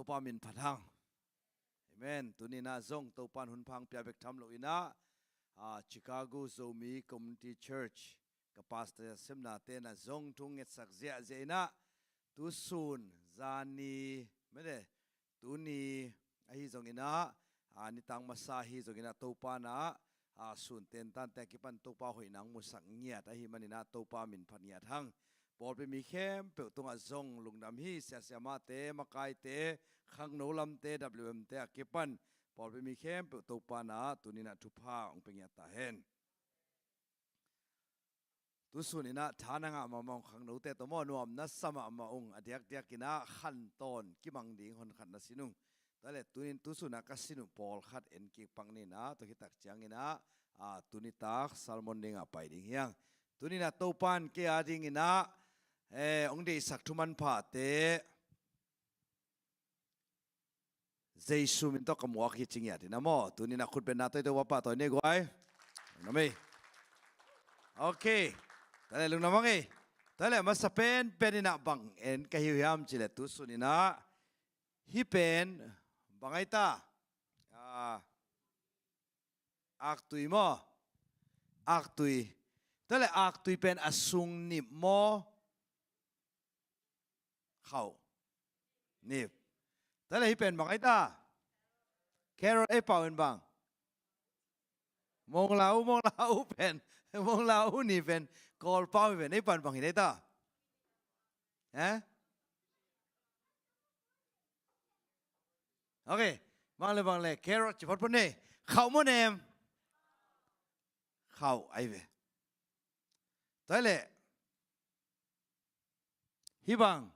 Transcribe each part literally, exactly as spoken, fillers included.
Topa min phat hang. Amen. Tuni-in ah zong Topa in hun pha hong pia bek tham loin ah, ah, Chicago Zomi Community Church ka pastor semnate in ah zong thu hong ngetsak ziahziah in ah, tu sun zani mede, tuni ahi zongin ah, ah, nitang masa ahi zongin ah Topa in ah, ah, sun tentante a kipan Topa hoihna hong musak ngiat ahih manin ah Topa min phat ngiat hang. Pawlpi mi khempeuh tungah zong lungdam hi. Siasia mahte, makaite, khangno lamte, W M te a kipan pawlpi mi khempeuh Topa in ah tuni-in ah thupha hong pia ngiat ta hen. Tu sun in ah tha na ngah mahmah ung, khangnote tawh maw, nuam na sa mahmah ung, a diakdiak in ah khantawn kimang ding hon khat na sin ung. Tua leh tuni-in tu sun ah ka sin uh pawlkhat en kik pak ni in ah, tua khit tak ciangin ah, ah, tuni tak sermon ding ah pai ding hi hang. Tuni-in ah Topa in kei a dingin ah, eh, hong deihsak thu manphate Jesu min tawh ka muak hi ci ngiat in ah maw. Tuni-in ah khut bengna tawh i Topa pahtawi ni ei guai. Lungdam ei. Ok. Tua leh lungdam hang ei. Tua leh masa penpen in ah bang en ka hi uh hiam cih leh tu sun in ah hih pen bang ai ta? Ah, aktui maw? Aktui. Tua leh aktui pen a sung nip maw, khauh nip? Tua leh hih pen bang ai ta? Carrot. Ei pau in bang? Monglau, monglau pen, monglau ni pen Kawlpau hi pen, ei pan bang hi dei ta? Eh? Ok. Bang leh, bang leh, carrot ci phot phot ni. Khauh maw nem? Khauh ahi ve. Tua leh hih bang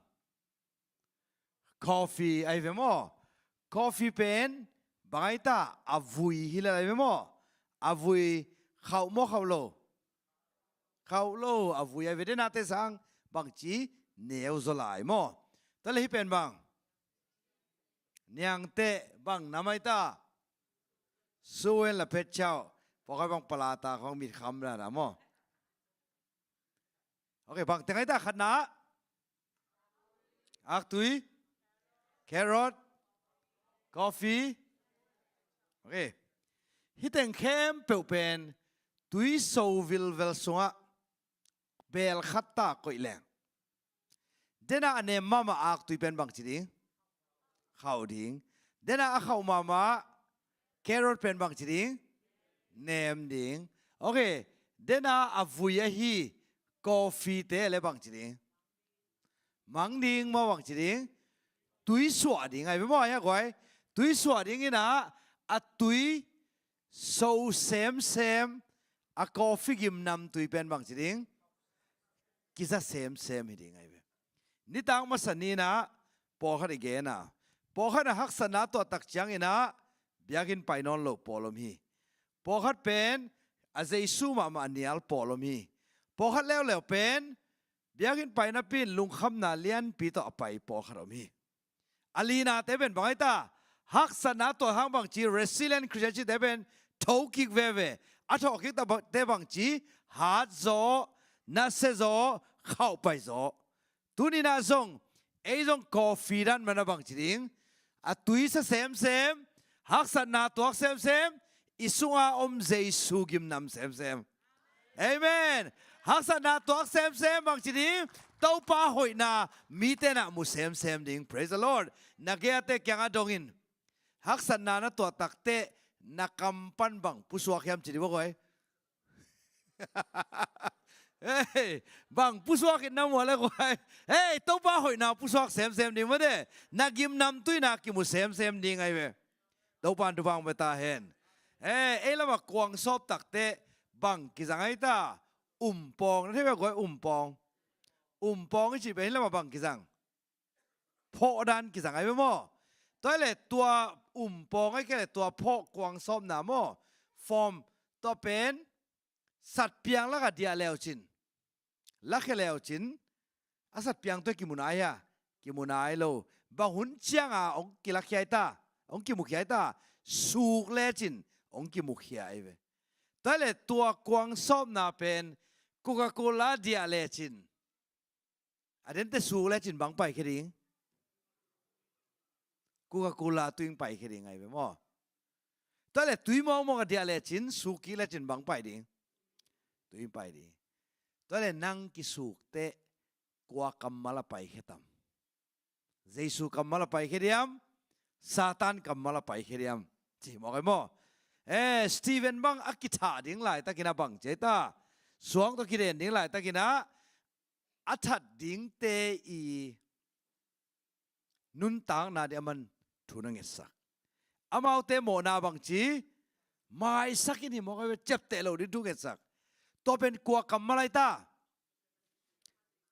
coffee ahi ve maw. Coffee pen bang ai ta? A vui hi lel ahi ve maw. A vui khauh maw khauh lo? Khauh lo, a vui ahi ve. Dena te sang bangci neu zaw lai maw. Tua leh hih pen bang? Niangteh. Bang nam ai ta? Suan la pet ciau. Pawlkhat bang palata khong mit kham la na maw. Ok, bang teng ai ta? Khatna aktui, carrot, coffee. Ok. Hih teng khempeuh pen tuiso vilvel sungah beel khat ta koih leng, dena a nem mahmah aktui pen bangci ding? Khauh ding. Dena a khauh mahmah carrot pen bangci ding? Nem ding. Ok. Dena a vui ahi coffee te leh bangci ding? Mang ding maw, bangci ding? Tui suah ding ahi ve maw, ahi a guai. Tui suah ding in ah a tui so semsem, a coffee gimnam tui pen bangci ding? Kiza semsem hi ding ahi ve. Nitak masa ni in ah pawlkhat i gen a, pawlkhat in ah haksatna tuah tak ciangin ah biakinn pai nawn lo pawl om hi. Pawlkhat pen a Jesu mahmah a nial pawl om hi. Pawlkhat leuleu pen biakinn pai napi in lungkhamna lianpi tawh a pai pawlkhat om hi. A linate pen bang ai ta? Haksatna tuah hang bangci, resilient Christian cite pen thokik veve. A thawhkikte bangci, hat zaw, nasia zaw, khauh pai zaw. Tuni in ah zong, ei zong coffee dan mana bangci ding? A tuisa semsem, haksatna tuak semsem, i sunga om Jesu gimnam semsem. Amen. Haksatna tuak semsem bangci ding? Topa hoihna mite in ah mu semsem ding. Praise the Lord. Na gei-ate kiangah dong in. Haksatna na tuah takteh na kam pan bang pusuak hiam ci ding maw guai. Hei, bang pusuak in na muh leh guai? Hei, Topa hoihna pusuak semsem ding maw de. Na gimnam tuina kimu semsem ding ahi ve. Topa in thupha hong pia ta hen. Hei, ei lamah kuang sawp takteh bang kizang ai ta? Umpawng. Na thei ve guai, umpawng? Umpawng i cih pen hih lamah bang kizang? Phawk dan kizang ahi ve maw. Tua leh tua umpawng ahih kei leh tua phawk kuang sawpna maw, form, tua pen satpiang lakah diah leucin, lakhia leucin, a satpiang tawh kimu nai hia? Kimu nai lo. Bang hun cianga hong kilakhia ai ta? Hong kimukhia ai ta? Suk lecin hong kimukhia ahi ve. Tua leh tua kuang sawpna pen Coca-Cola diah lecin, a dente suk lecin bang paikhia ding? Coca-Cola tui in paikhia ding ahi ve maw. Tua leh tui mawkmawk a diah lecin, suk kik lecin bang pai ding? Tui in pai ding. Tua leh nang kisuk teh kua kammal a paikhia tam? Jesu kammal a paikhia diam, Satan kammal a paikhia diam? Ci mawk ai maw. Eh, Stephen bang a kithah ding laitakin ah bang ci ai ta? Suang tawh kiden ding laitakin ah a that dingte i nuntakna ding a man thu na ngetsak. Amaute mawhna bang ci? Maisak in hi mawk ai ve, ciapteh loh ding thu ngetsak. Tua pen kua kammal ai ta?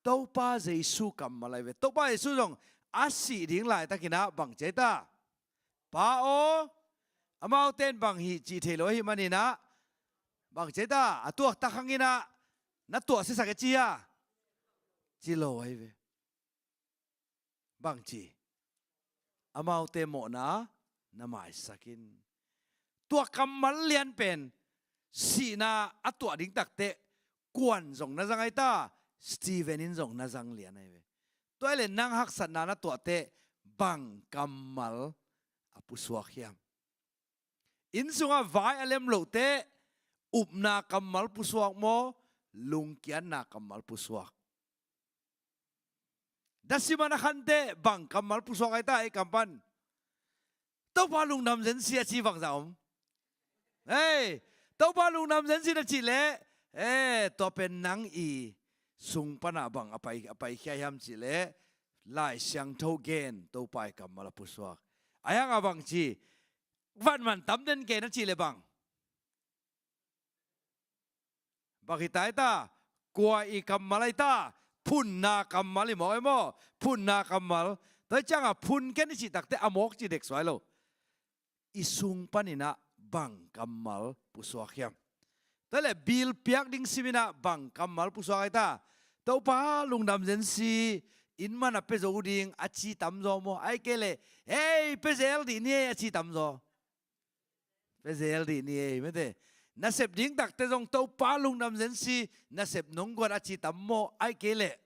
Topa Jesu kammal ai ve. Topa Jesu zong a sih ding laitakin ah bang ci ai ta? Pa aw, amaute in bang hih cih thei lo ahih manin ah bang ci ai ta? A tuaktak hangin ah na tuah sisak e ci a? Ci lo ai ve. Bang ci? Amaute mawhna na maisak in. Tua kammal lian pen sihna a tuah ding takteh kuan zong na zang ai ta? Stephen in zong na zang lian ai ve. Tua ai leh nang haksatna na tuahteh bang kammal a pusuak hiam? Inn sungah vai a lem lohteh upna kammal pusuak maw, lungkiatna kammal pusuak? Dasimah na khanteh bang kammal pusuak ai ta ei kam pan? Topa lungdam zen si a ci bangzah om? Hei, Topa lungdam zen si na cih leh, eh, tua pen nang i sung panah bang a pai, a paikhia hiam cih leh Lai Siangtho gen Topa i kammal a pusuak. Ahi hangah bang ci? Van man tam den kei na cih leh bang? Bang hi ta ai ta? Kua i kammal ai ta? Phunna kammal hi mawk ai maw. Phunna kammal. Tua hi ciangah phun ken i cih takteh a mawk cih dek suai lo. I sung panin ah bang kammal pusuak hiam? Tua leh bill piak ding simin ah bang kammal pusuak ai ta? Topa lungdam zen si, inn man a pia zo ding a ci tamzaw maw? Ahih kei leh, hei, pia zel dih ni ei a ci tamzaw? Pia zel dih ni ei, mete. Nasep ding takteh zong Topa lungdam zen si, nasep nong guan a ci tam maw? Ahih kei leh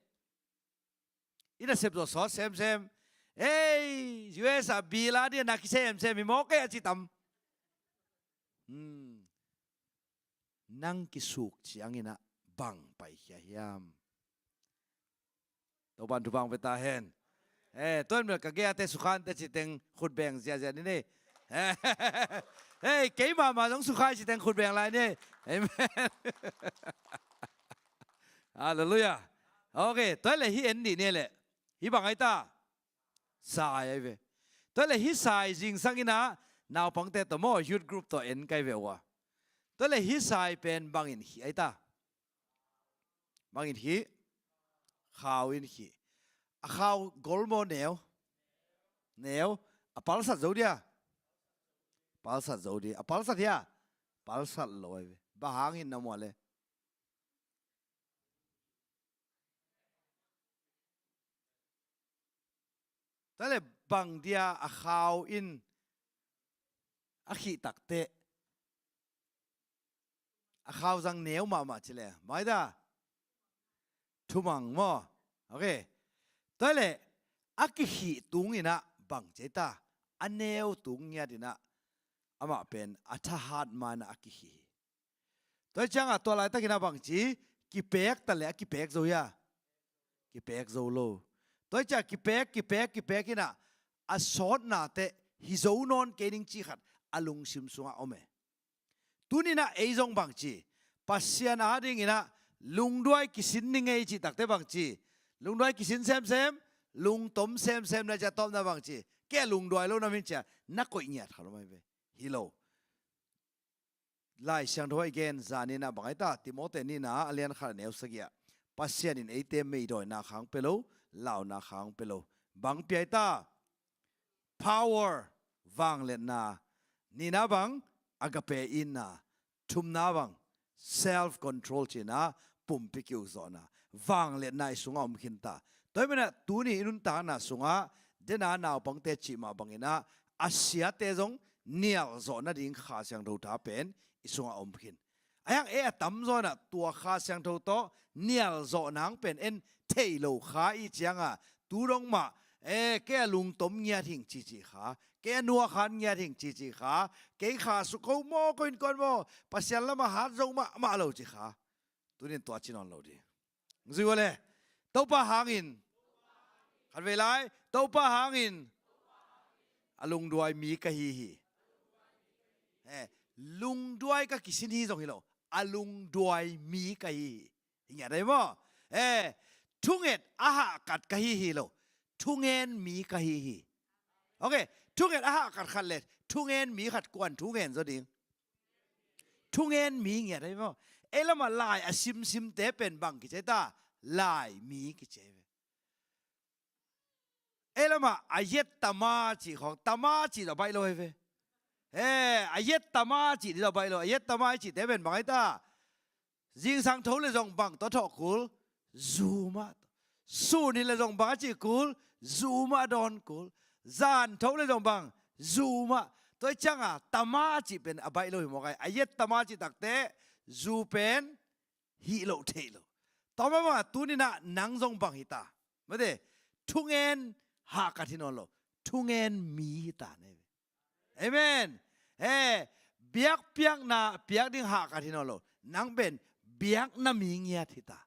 i nasep zaw sawt semsem. Ei, U S a bill a ding a na kisia semsem hi mawk ei a ci tam? Hmm. Nang kisuk ciangin ah bang paikhia hiam? Topan thupha hong pia ta hen. Eh, tuan bel ka gei-ate sukhante citeng khutbeng ziahziah ni nei. Hei, kei mahmah zong sukha i citeng khutbeng lai ni. Amen. Halleluiah. Ok, tua leh hih en dih ni leh. Hih bang ai ta? Sai ai ve. Tua leh hih sai zingsang in ah naupangte tawh maw, youth group tawh en kai ve uh a. Tua leh hih sai pen bangin khih ai ta? Bangin khih? Khau in khih. A khau gol maw neu? Neu. A palsat zo dia? Palsat zo dia. A palsat hia? Palsat lo ai ve. Bang hangin na muah le? Tua leh bang dia a khau in a khih takteh a khau zang neu mahmah ci leh? Mai da? Thumang maw? Ok. Tua leh a kikhih tung in ah bang ci ai ta? A neu tung ngiat in ah amah pen a thahat ma in ah a kikhih hi. Tua hi ciangah tua laitakin ah bang ci? Kipek ta leh a kipek zo hia? Kipek zo lo. Tua hi ciah kipek, kipek, kipek in ah a sawtna teh hi zo nawn kei ning cih khat a lungsim sungah om e. Tuni in ah ei zong bang ci? Pasian ading in ah lungduai kisin ning ei cih takteh bang ci? Lungduai kisin semsem, lungtom semsem na ciah tawpna bang ci? Kei a lungduai lo na min ciah na koih ngiat kha lo mai ve. Hi lo. Lai Siangtho ah i gen zan in ah bang ai ta? Timote nihna a lian khat a neu sagih ah, Pasian in eite meidawina khang pia lo, launa khang pia lo. Bang pia ai ta? Power, vangliatna. Nihna bang? Agape itna. Thumna bang? Self control cihna, pumpi kiukzawhna. Vangliatna i sungah om khin ta. Tua hi manin ah tuni i nuntakna sungah, dena naupangte cih mah bangin ah a siate zong nialzawh nading Kha Siangtho tha pen i sungah om khin. Ahi hang ei a tamzaw in ah tua Kha Siangtho tawh nialzawh nang pen en thei lo kha i ciangah tu dong mah E, kei a lungtom ngiat hing cici kha, kei a nuakhan ngiat hing cici kha, kei kha sukho maw, ko innkuan maw, Pasian lamah hat zo mahmah lo ci kha. Tunin tua ci nawn lo ding. Zui ua le. Topa hangin. Khatvei lai. Topa hangin. A lungduai mi ka hi hi. Eh, lungduai ka kisin hi zong hi lo. A lungduai mi ka hi hi. Hi ngiat ahi maw? Eh, thunget a hahkat ka hi hi lo. Thungen mi ka hi hi. Ok, thunget a hahkat khat le thungen mi khat kuan thungen zaw ding. Thungen mi ngiat ahi maw? Ei lamah lai a simsimte pen bang kici ta? Lai mi kici ve. Ei lamah a yet tama cih khawng, tama cih a baih lo hi ve. He, a yet tama cih dih a baih lo, a yet tama i cihte pen bang ahi ta? Zingsang tho le zong bang tawh thawh kul, zu mah. Sun hi le zong bang a cih kul, zu mah dawn kul. Zan tho le zong bang, zu mah. Tua i cianga tama cih pen a baih lo hi mawk ai. A yet tama cih takte zu pen hih loh theih loh. Tua mah bangah tuninah nang zong bang hi ta? Mate, thungen hahkat hi nawn lo. Thungen mi hi ta ne. Amen. Eh, biakpiakna piak ding hahkat hi nawn lo. Nang pen biakna mi ngiat hi ta.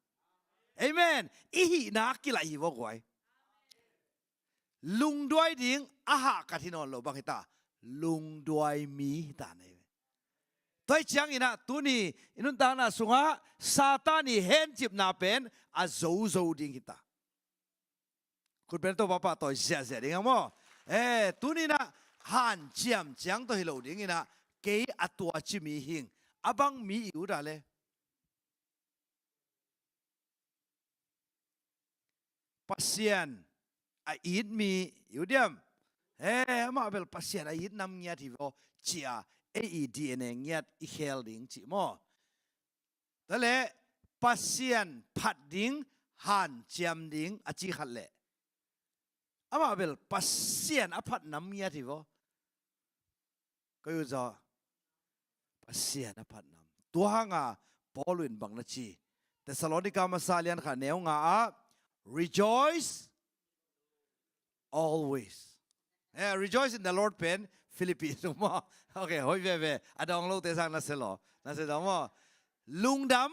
Amen. I hihna kilaih hi vawk guai. Lungduai ding a hahkat hi nawn lo bang hi ta? Lungduai mi hi ta nei ve. Tua hi cianginah tuni i nuntakna sungah Satan i hencipna pen a zozo ding hi ta. Khutbeng Topa pahtawi ziahziah ding ang maw? Eh, tuninah hanciam ciang tawh hi lo dinginah kei a tua ci mi hing. A bang mi i ut a le? Pasian a it mi i ut diam? Eh, amah bel Pasian a it nam ngiat hi vaw cia ei i D N A ngiat i khel ding cih maw? Tale Pasian phat ding, hanciam ding a ci khat leh amah bel Pasian a phat nam ngiat hi vaw. Koi uh zaw Pasian a phat nam. Tua hanga Paul in bang na ci? Thessalonica masa lian kha neu nga ah, rejoice always. Eh, rejoice in the Lord pen Philippi sung maw? Ok, hoi veve. A dawng lote sang na se law. Na se dawng maw? Lungdam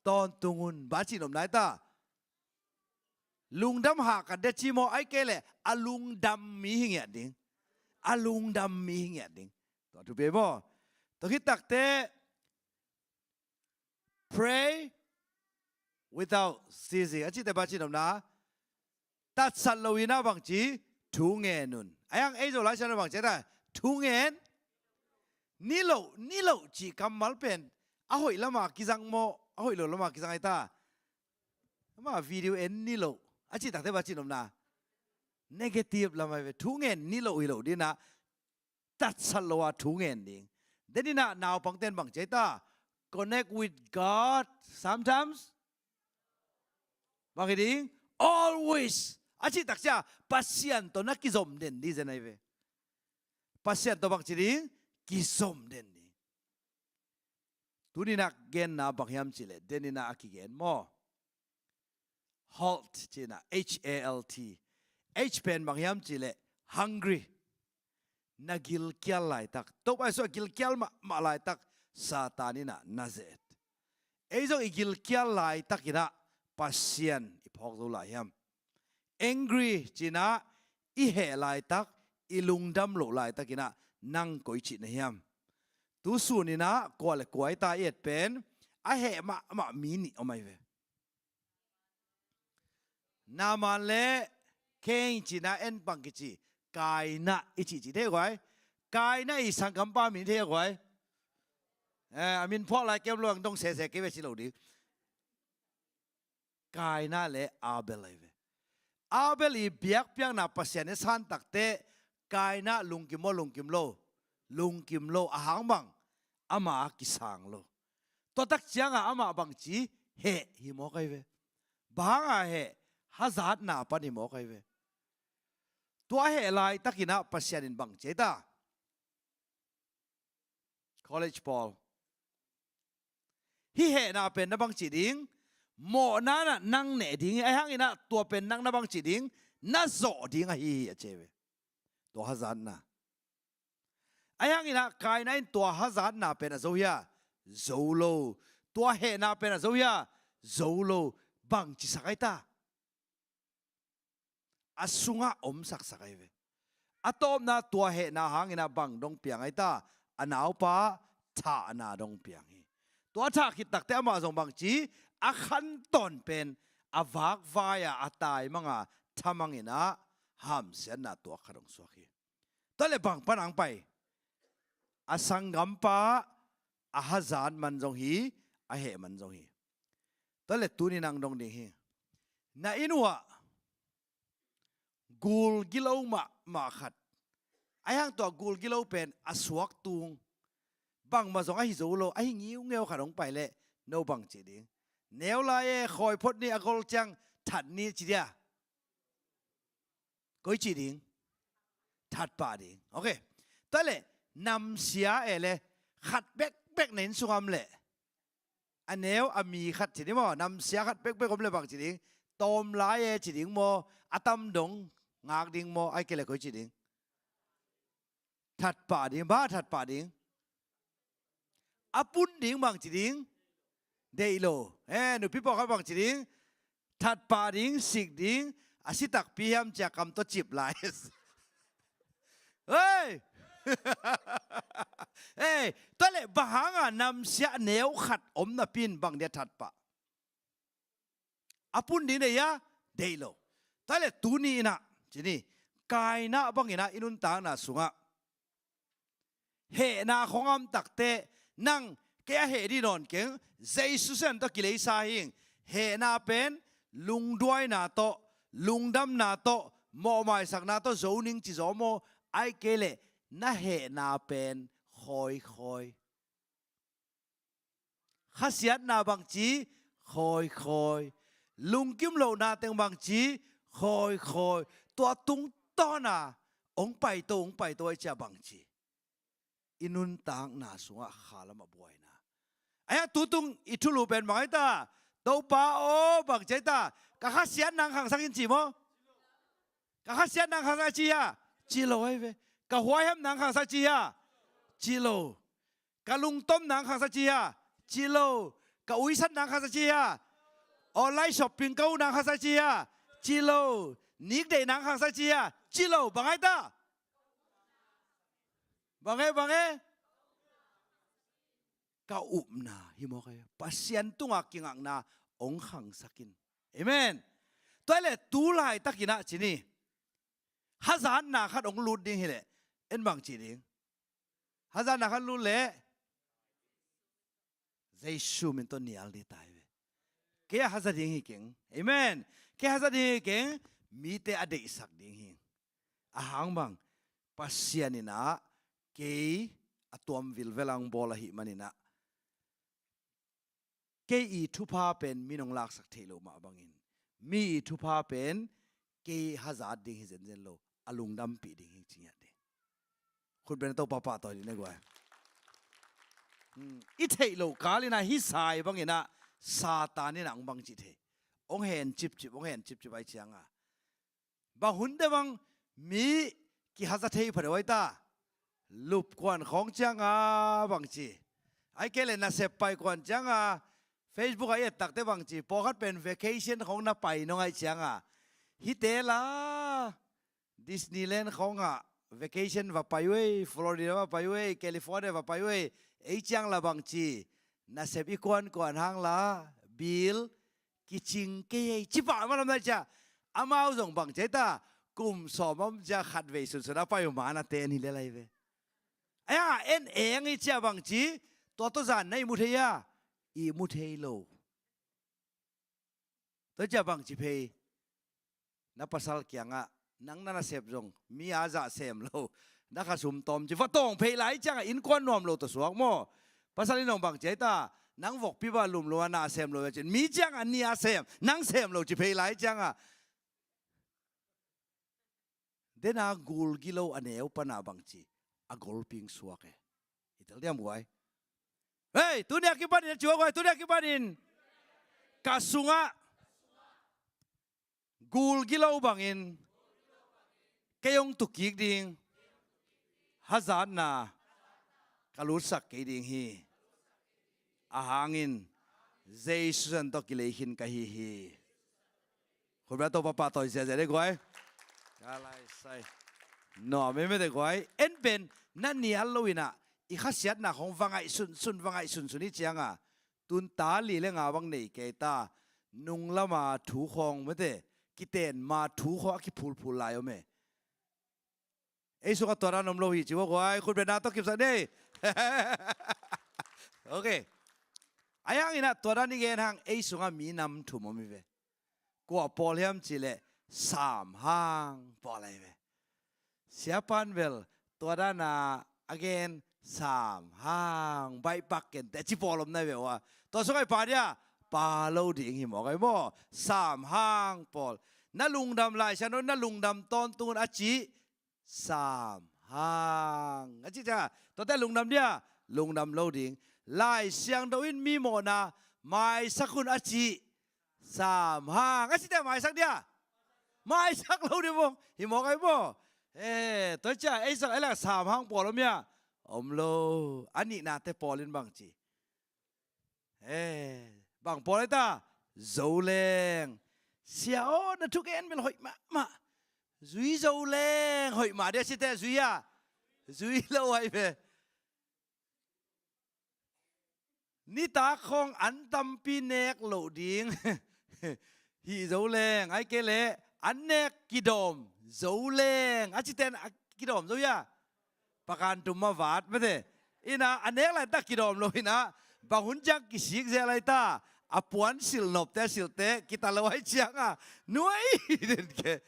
tawntung un. Ba ci nop nai ta. Lungdam hahkat dia ci maw, ai kei leh a lungdam mi hi ngiat ding. A lungdam mi hi ngiat ding. Tua thupi maw? Tua khit takte pray without ceasing a cite ba ci nopna, tatsat lo inah bang ci? Thu ngen un. A yang ei zo lai sian bang ci ta? Thu ngen. Ni lo, ni lo ci kammal pen a hoih lama kizang maw, a hoih lo lama kizang ai ta? Ama video en ni lo a cih takte ba ci nopna, negative lamai ve. Thu ngen ni lo hi lo dinah tatsat lo a thu ngen ding. Deninah naupangten bang ci ai ta? Connect with God sometimes. Bang hi ding? Always. A cih takcia Pasian tawh na kizom den dih zen ai ve. Pasian tawh bang ci ding? Kizom den ding. Tuninah genna bang hiam cihleh deninah a kigen maw? Halt cinah, H A L T. H pen bang hiam cihleh hungry. Na gilkial laitak, Topa Jesuh a gilkial mahmah laitak Satan inah na zet. Ei zong i gilkial laitakinah Pasian i phawk zo lai hiam? Angry cinah i heh laitak, i lungdam loh laitakinah nang koi cih na hiam? Tusuninah kua le kua i ta i et pen a heh mahmah mi nih om ai ve. Naaman le Cain cina en pang kici, Kaina i cihcih thei guai. Kaina i sangkampa min thei guai. Eh, a min phuak lai kem luang dong sese kei ve ci lo ding. Kaina le Abel ai ve. Abel i biakpiakna Pasian i san takte Kaina lungkim maw lungkim lo? Lungkim lo. A hang bang? Ama a kisang lo. Tua tak cianga amah bangci heh hi mawk ai ve. Banga heh? Hazatna pan hi mawk ai ve. Tua heh laitakinah Pasian in bangci ai ta? College pawl, hih hehna pen na bangci ding? Mawhna inah nang neh ding hi. Ai hanginah tua pen nang na bangci ding? na zawh ding ahi hi, a ci hi ve. Tua hazatna. Ahi hangin ah Kaina in tua hazatna pen a zo hia? Zo lo. Tua hehna pen a zo hia? Zo lo. Bangci sak ahi ta? A sungah omsaksak ahi ve. A tawpna tua hehna hangin ah bang dong piang ahi ta? A naupa thahna dong piang hi. Tua thah khit takteh amah zong bangci, a khantawn pen a vakvai-a a taimang a thamangin ah hamsiatna tuak khat hong suak hi. Tua leh bang pan hong pai? A sanggampa a hazat man zong hi, a heh man zong hi. Tua leh tuni nang dong ding hi. Na inn uah gul gilo mahmah khat. Ahi hang tua gul gilo pen a suak tung, bangmah zong ahi zo lo, ahi ngiungeu khat hong pai leh no bang ci ding? Neu lai e, khawi phot ni, a gol ciang that ni ci dia? Koi ci ding? That pah ding. Ok. Tua leh namsia e le, khat bekbek na inn sung om leh, a neu a mi khat ci ding maw, namsia khat bekbek om leh bang ci ding? Tawm lai e ci ding maw? A tam dong ngak ding maw? Ahih kei leh koi ci ding? That pah ding. Bang a that pah ding? A pun ding bang ci ding? Deih lo. Eh, nupi pawlkhat bang ci ding? That pah ding, sik ding, a si takpi hiam ci-a kam tawh cip lai. Hei! Hei, tua leh bang hanga namsia neu khat om napi in bang dia that pah? A pun ding deih hia? Deih lo. Tua leh tuni in ah, ci ni, Kaina bangin ah i nuntakna sungah hehna khong om takteh, nang kei a heh dih nawn keng, Jesu sisan tawh kileisa hing. Hehna pen lungduaina tawh, lungdamna tawh, mawhmaisakna tawh zo ning ci zaw maw? Ahih kei leh na hehna pen khawikhawi. Khasiatna bangci? Khawikhawi. Lungkim lohna teng bangci? Khawikhawi. Tua tungtawna hong paito, hong paito ahih ciang bangci? I nuntakna sungah khalam a buaina. Ahi hang tutung i thulu pen bang ahi ta? Topa aw, bangci ahi ta? Ka khasiatna hong khangsak in ci maw? Ka khasiatna hong khangsak ci hia? Ci lo ahi ve. Ka huaihamna hong khangsak ci hia? Ci lo. Ka lungtomna hong khangsak ci hia? Ci lo. Ka uisatna hong khangsak ci hia? Online shopping ka ukna hong khangsak ci hia? Ci lo. Nikdeihna hong khangsak ci hia? Ci lo. Bang ahi ta? Bang e, bang e? Ka upna hi mawk ahi. Pasian tungah kingakna hong khangsak in. Amen. Tua leh tu laitakin ah ci ni, hazatna khat hong lut ding hi leh, en bang ci ding? Hazatna khat lut leh Jesu min tawh nial ding ta hi ve. Kei a haza ding hi keng. Amen. Kei a haza ding hi keng. Mite a deihsak ding hi. A hang bang? Pasian in ah kei a tuam vilvel a hong bawl ahih manin ah, kei i thupha pen mi in hong laksak theih loh mah bangin, mi i thupha pen kei hazat ding hi zenzen lo, a lungdampih ding hi ci ngiat ding. Khut beng, Topa pahtawi dih ni guai. Hmm, i theih loh kal in ah hih sai bangin ah Satan in ah hong bang cih thei. Hong hen cipcip, hong hen cipcip ahih ciangin, bang hun teh bang mi kihaza thei phadeuh ahi ta? Lup kuan khawng ciangin bangci? Ahih kei leh nasep pai kuan ciangin, Facebook ah i et takteh bangci? Pawlkhat pen vacation khawng na pai nong ahih ciangin, hihte la Disneyland khawngah vacation va pai uh ei, Florida va pai uh ei, California va pai uh ei, ei ciang la bangci? Nasep i kuankuan hang la, bill kicing kei ei, ci pah malam nai cia. Amau zong bangci ahi ta? Kum sawm om cia khatvei sunsun a pai uh ma na ten hi lel ahi ve. Ahi hang en eng i cia bangci? Tua tawh zan na ihmu thei a? Ihmu thei lo. Tua cia bangci phei? Na pasal kiangah, nang na nasep zong mi a zah sem lo, na khasum tawm ci, va tawng phei lai ciangah innkuan nuam lo tawh suak maw? Pasal in hong bangci ahi ta? Nang vokpi bah lumlum a na sem lo, mi ciangah ni a sem, nang sem lo ci phei lai ciangah, dena gul gilo a neu pana bangci? A golping suak e. I tel diam guai? Hei, tuni a kipanin a ci uh guai, tuni a kipanin ka sungah gul gilo bangin kei hong tukik ding hazatna ka lutsak kei ding hi. Ahang in Jesu san tawh kilei khin ka hi hi. Khutbeng Topa pahtawi ziahziah de guai. Ka lai sai. Nuam ei mete guai. En pen na nial lo in ah i khasiatna khawng va ngaih sunsun, va ngaih sunsun hi ciang a, tun ta li le nga bang nei kei ta. Nung lama thu khawng mete, kiten ma thu khawng a kiphulphul lai om e. Ei sungah tua dan om lo hi ci ua guai, khutbeng na tawh kipsak ni. Ok. Ahi hangin ah tua dan i gen hang ei sungah minam thum om hi ve. Kua pawl hiam cih leh samhang pawl ahi ve. Siapa'n bel tua dan a a gen samhang baihpak kei inteh ci pawl om na hi ve ua. Tua sungah i pha dia, pha lo ding hi mawk ahi maw. Samhang pawl. Na lungdam, Lai Siangtho in na lungdam tawntung un a cih samhang a cih ciang a, tuate lungdam dia, lungdam lo ding. Lai Siangtho in mi mawhna maisak un a cih samhang a cihte maisak dia, maisak lo ding maw. Hi mawk ahi maw. Eh, tua ciang ei sak ei lak samhang pawl om hia? Om lo. A nihnate pawl in bang ci? Eh, bang pawl ahi ta? Zoleng. Sia aw, na thugen bel hoih mahmah. Zui Zoleng hoih mah dia cite, zui a, zui lo ahi ve. Nitak khawng an tampi nek loh ding. Hih Zoleng, ahih kei leh an nek kidawm Zoleng a cite in a kidawm zo hia? Pakan tum mah vat mete. In ah a nek lai ta kidawm lo in ah, bang hun ciang kisik zel lai ta, a puan silh nopte a silhte kita lo ahi ciang a, nuai den ke.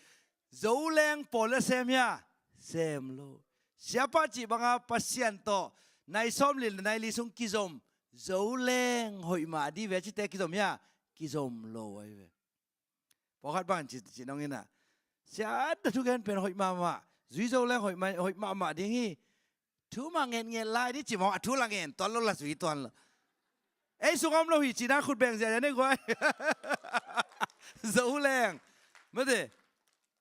Zoleng pawl a sem hia? Sem lo. Siapa cih banga Pasian tawh nai sawmli nai li sung kizom Zoleng hoih mah dih ve a cite kizom hia? Kizom lo ahi ve. Pawlkhat bang ci, ci nong in ah, sia, na thugen pen hoih mahmah, zui Zoleng hoih mah, hoih mahmah ding hi. Thu mah ngetnget lai dih ci mawk, a thu la ngen tuan lo, la zui tuan lo. Ei sung om lo hi cihna khut beng ziahziah nei guai. Zoleng. Mete.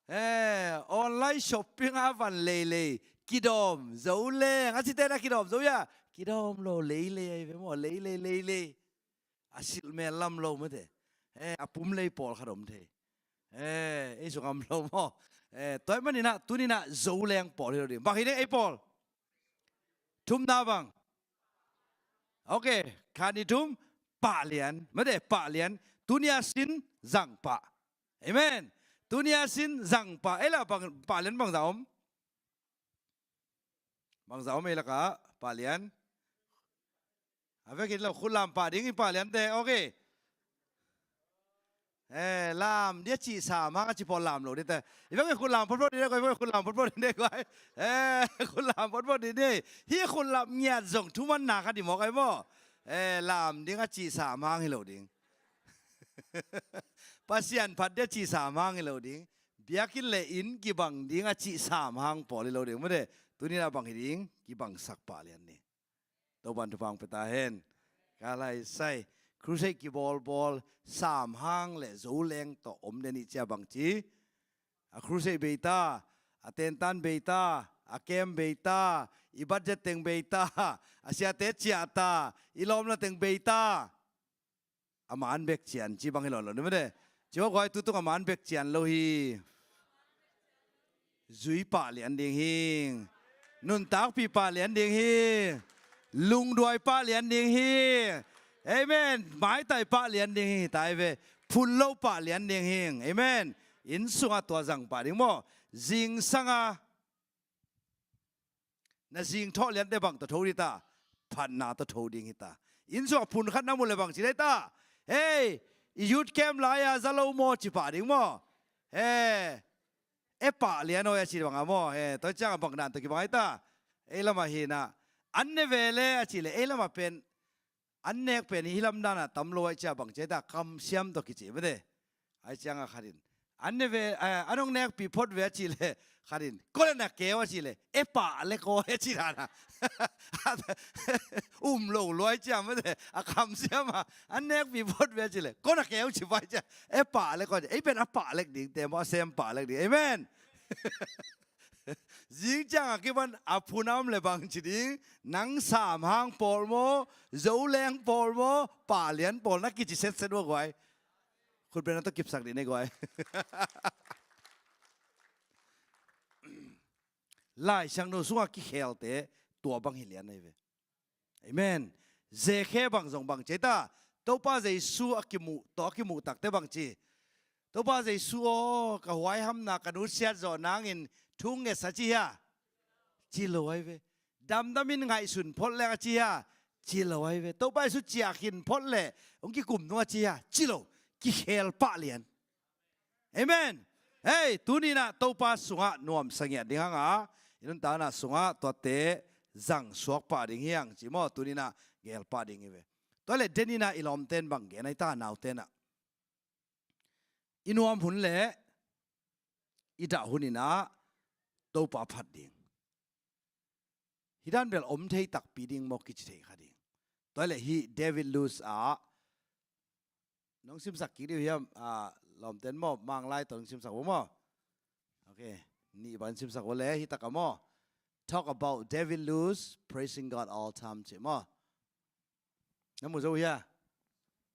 Eh, online shopping a van leilei. Kidawm Zoleng a cite in a kidawm zo hia? Kidawm lo, leilei ahi ve maw, leilei, leilei. A silh mel lam lo mete. Eh, a pum lei pawlkhat om thei. Eh, ei sung om lo maw. Eh, tua ahih manin ah tuni in ah Zoleng pawl hi lo ding. Bang hi ding ei pawl? Thumna bang? Ok, khat nih thum, pahlian. Mete, pahlian. Tuni a sin zang pah. Amen. Tuni a sin zang pah. Ei lah bang, pahlian bangzah om? Bangzah om ei lakah pahlian? A vek hi lo, khut lam pah ding hi pahliante, ok. Eh, lam dia cih samhang a ci pawl lam lo dih te. I vek hi khut lam photphot dih dih guai, i vek hi khut lam photphot dih dih guai. Eh, khut lam photphot dih dih. Hih khut lam ngiat zong thumanna khat hi mawk ahi maw. Eh, lam ding a cih samhang hi lo ding. Pasian phat dia cih samhang hi lo ding. Biakinn le inn kibang ding a cih samhang pawl hi lo ding. Mete, tuni in ah bang hi ding, kibangsak pahlian ni. Topa'n thupha hong pia ta hen. Ka lai sai. Crusade kibawlbawl samhang le Zoleng tawh om den i ci a bang ci. A crusade bei ta, a tentan bei ta, a camp bei ta, i budget teng bei ta, a siate ciah ta, i lawmna teng bei ta. A man bek cian ci bang hi lo lo ni mete. Ci hawk huai tutung a man bek cian lo hi. Zui pahlian ding hi. Nuntakpih pahlian ding hi. Lungduai pahlian ding hi. Amen. Maitai pahlian ding hi. Tai ve. Phun lo pahlian ding hi. Amen. Inn sungah tua zang pah ding maw. Zingsang a na zing thawh liante bang tawh tho dih ta? Phatna tawh tho ding hi ta. Inn sungah phun khat na mu le bang ci dih ta? Hei, i youth camp lai-a za lo maw ci pah ding maw? He, e pah lian awi a ci bang a maw? He, tua ciang a bang dan tawh kibang ahi ta? Ei lamah hi na, an ne ve le a ci le ei lamah pen an nek pen hi lam dan a tam lo ahi cia bang ci ahi ta, kamsiam tawh kici mete. Ahi ciang a khat in an ne ve, eh, an hong nekpih phot ve a ci le khat in ko le na keu a ci le e pah le ko a ci dan a um lo lo ahi cia mete. A kamsiam a an nekpih phot ve a ci le ko na keu ci pai cia e pah le ko a ci. Ei pen a pah lek ding te maw, a sem pah lek ding. Amen. Zing ciang a kipan a phun a om le bang ci ding, nang sam hang pawl maw, zoleng pawl maw, pahlian pawl na kici setset uh a guai. Khutbetna tawh kipsak dih ne guai. Lai Siangtho sungah kikhelte tua bang hi lian ahi ve. Amen. Zekhe bang zong bang ci ta. Topa Jesu a kimuh tawh a kimuh takte bang ci. Topa Jesu aw, ka huaihamna ka nusiat zawh nangin thu ngetsa ci hia? Ci lo ahi ve. Damdamin ngaihsun phot leng a ci hia? Ci lo ahi ve. Topa Jesu ciah khin phot leh hong kikum nung a ci hia? Ci lo. Kikhel pah lian. Amen. Hei, tuninah Topa sungah nuamsa ngiat ding hanga, i nuntakna sungah tuate zang suak pah ding hiang ci maw, tuninah geel pah ding hi ve. Tua le deninah i lawmten bang gen ahi ta, nautenah i nuam hun le i dah huninah Topa phat ding. Hih dan bel om thei takpi ding maw kici thei kha ding. Tua le hih David Lewis ah nong simsak kik dih hiam? Ah, lawmten maw, Manglai tawh nong simsak uh maw? Ok, nih bang simsak uh le hih takah maw? Talk about David Lewis praising God all time ci maw? Na mu zo hia?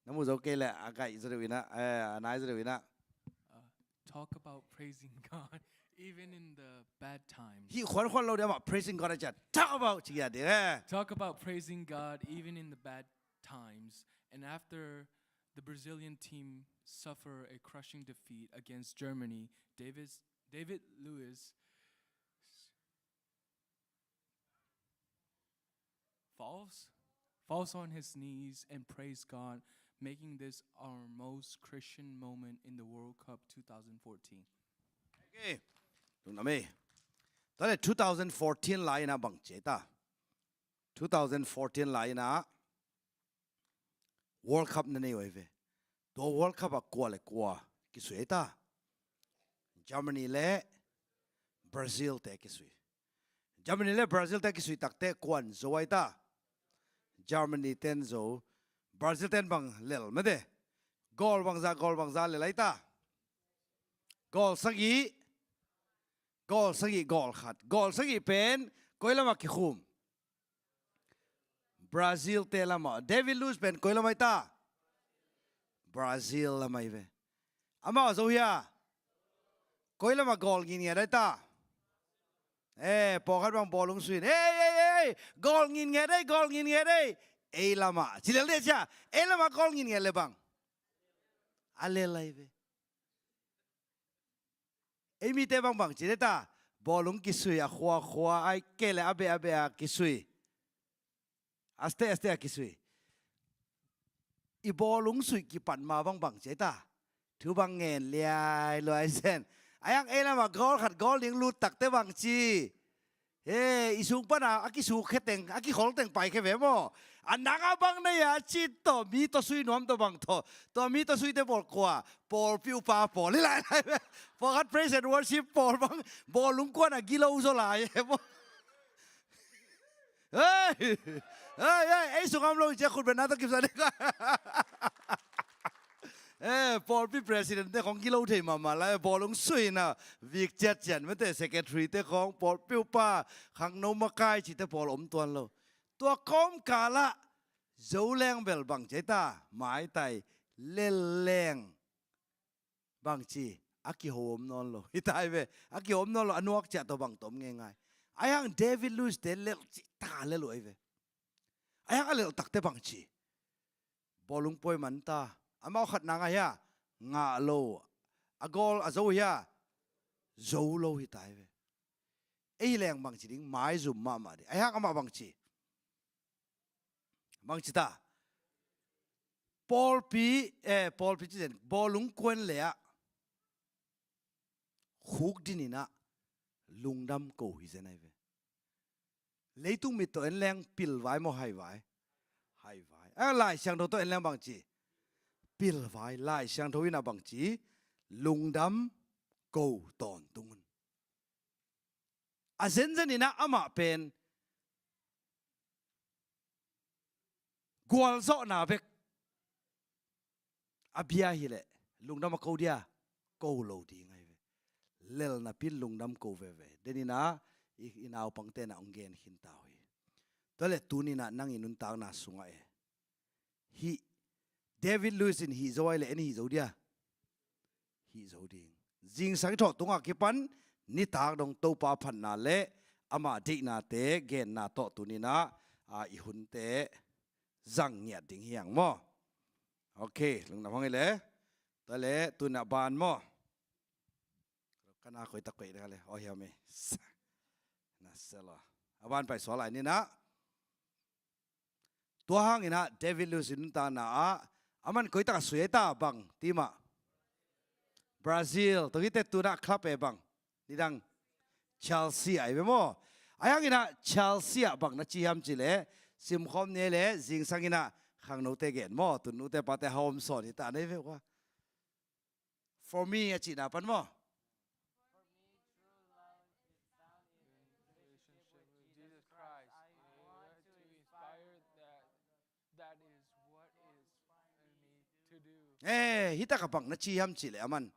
Na mu zo kei le a gaih zaw deuh inah, eh, a nai zaw deuh inah. Uh, talk about praising God even in the bad times. Hih khuankhuan lo deuh amah praising God a ciah talk about ci hia ding, eh. Talk about praising God even in the bad times. And after the Brazilian team suffer a crushing defeat against Germany, Davis, David Lewis falls, falls on his knees and praise God, making this our most Christian moment in the World Cup two thousand fourteen. Okay. Lungdam ei. Tua le two thousand fourteen lai inah bang ci ta. Two thousand fourteen lai inah World Cup na nei uh ahi ve. Tua World Cup ah kua le kua kisui ahi ta? Germany le Brazil te kisui. Germany le Brazil te kisui takte kuan zo ahi ta? Germany ten zo. Brazil ten bang lel mete? Goal bangza, goal bangza lel ahi ta? Goal sagih. Goal sagih, goal khat. Goal sagih pen koi lamah kikhum? Brazil te lamah. David Lewis pen koi lamah ahi ta? Brazil lamah ahi ve. Amah zo hia? Koi lamah goal ngin ngiat ahi ta? Eh, pawlkhat bang bawlung suin, ei, ei, ei, goal ngin ngiat ei, goal ngin ngiat ei. Ei lamah ci lel deh cia. Ei lamah goal ngin ngiat le bang a lel ahi ve. Ei mite bangbang ci deta, bawlung kisui a khuakhua, ai kei le a beh a beh a kisui, a state a state a kisui. I bawlung suih kipan ma bangbang ci deta, thu bang ngen liai luai sen. A yang ei lamah goal khat goal ding lut takte bang ci. He, i sung pana a kisuk khe teng, a kikhol teng pai khe ve maw? A nang a bang nei a ci tawh mi tawh sui nuam tawh bang tawh, tawh mi tawh suite pawl kua, pawlpi upa pawl hi lailai ve. Pawlkhat praise and worship pawl bang bawlung kuan a gilo zaw lai e maw? Hei, hei, hei, ei sung am lo i cia khut bena tawh kipsa ding. Eh, pawlpi president te khong gilo thei mahmah lai, bawlung suina vik ciatcian mete, secretary te khong, pawlpi upa, khangno makai cite pawl om tuan lo. Tua kawmkalah Zoleng bel bang ci ta, maitai, lelleng bang ci, a kiho om nawn lo. Hi tai ve, a kiho om nawn lo, a nuak ciah tawh bang tawh om ngeingai. Ai hang David Luiz te lel ci ta lel uh ai ve. Ai hang a lel takte bang ci. Bawlung puai man ta. Amau khat na ngah hia? Ngah lo. A goal a zo hia? Zo lo hi tai ve. Ei leng bang ci ding, maizum mahmah ding. Ai hang amah bang ci. Bang ci ta. Pawlpi, eh, pawlpi ci zen. Bawlung kuan le ah. Khuk dinin ah. Lungdam ko hi zen ai ve. Leitung mit tawh en leng pilvai maw haivai? Haivai. A Lai Siangtho tawh en leng bang ci? Pilvai. Lai Siangtho in ah bang ci? Lungdam ko tawntung un. A zenzen in ah amah pen gualzawhna bek a bia hileh lungdam a ko dia, ko lo ding ai ve. lel napi in lungdam ko veve. Deninah i, i naupangte na hong gen khin ta uh hi. Tua le tuninah nang i nuntakna sungah e, hih David Lewis in hih zo ai le en hih zo dia? Hih zo ding. Zingsang i thawh tungah kipan nitak dong Topa phatna le ama deihnate genna tawh tuninah, a, i hunte zang ngiat ding hi hang maw? Ok, lungdam hang hi le. Tua le tunah ban maw? Ka na koi ta koi ding le. Oh, hiam e. Na sel a. A ban pai sual lai ninah. Tua hanginah David Lewis i nuntakna ah aman koi tak a sui ai ta bang team ah? Brazil. Tua hite tunah club e bang? Nidang Chelsea ai ve maw? Ai hanginah Chelsea ah bang na ci hiam cih leh simkhawm ni le zingsang inah khangnote gen maw? Tun nute pate hawm sawn hi ta nei ve ua. For me a cihna pan maw? Relationship with Jesus Christ. I want to inspire that. That is what is in me to do. Eh, hih takah bang na ci hiam cih leh aman.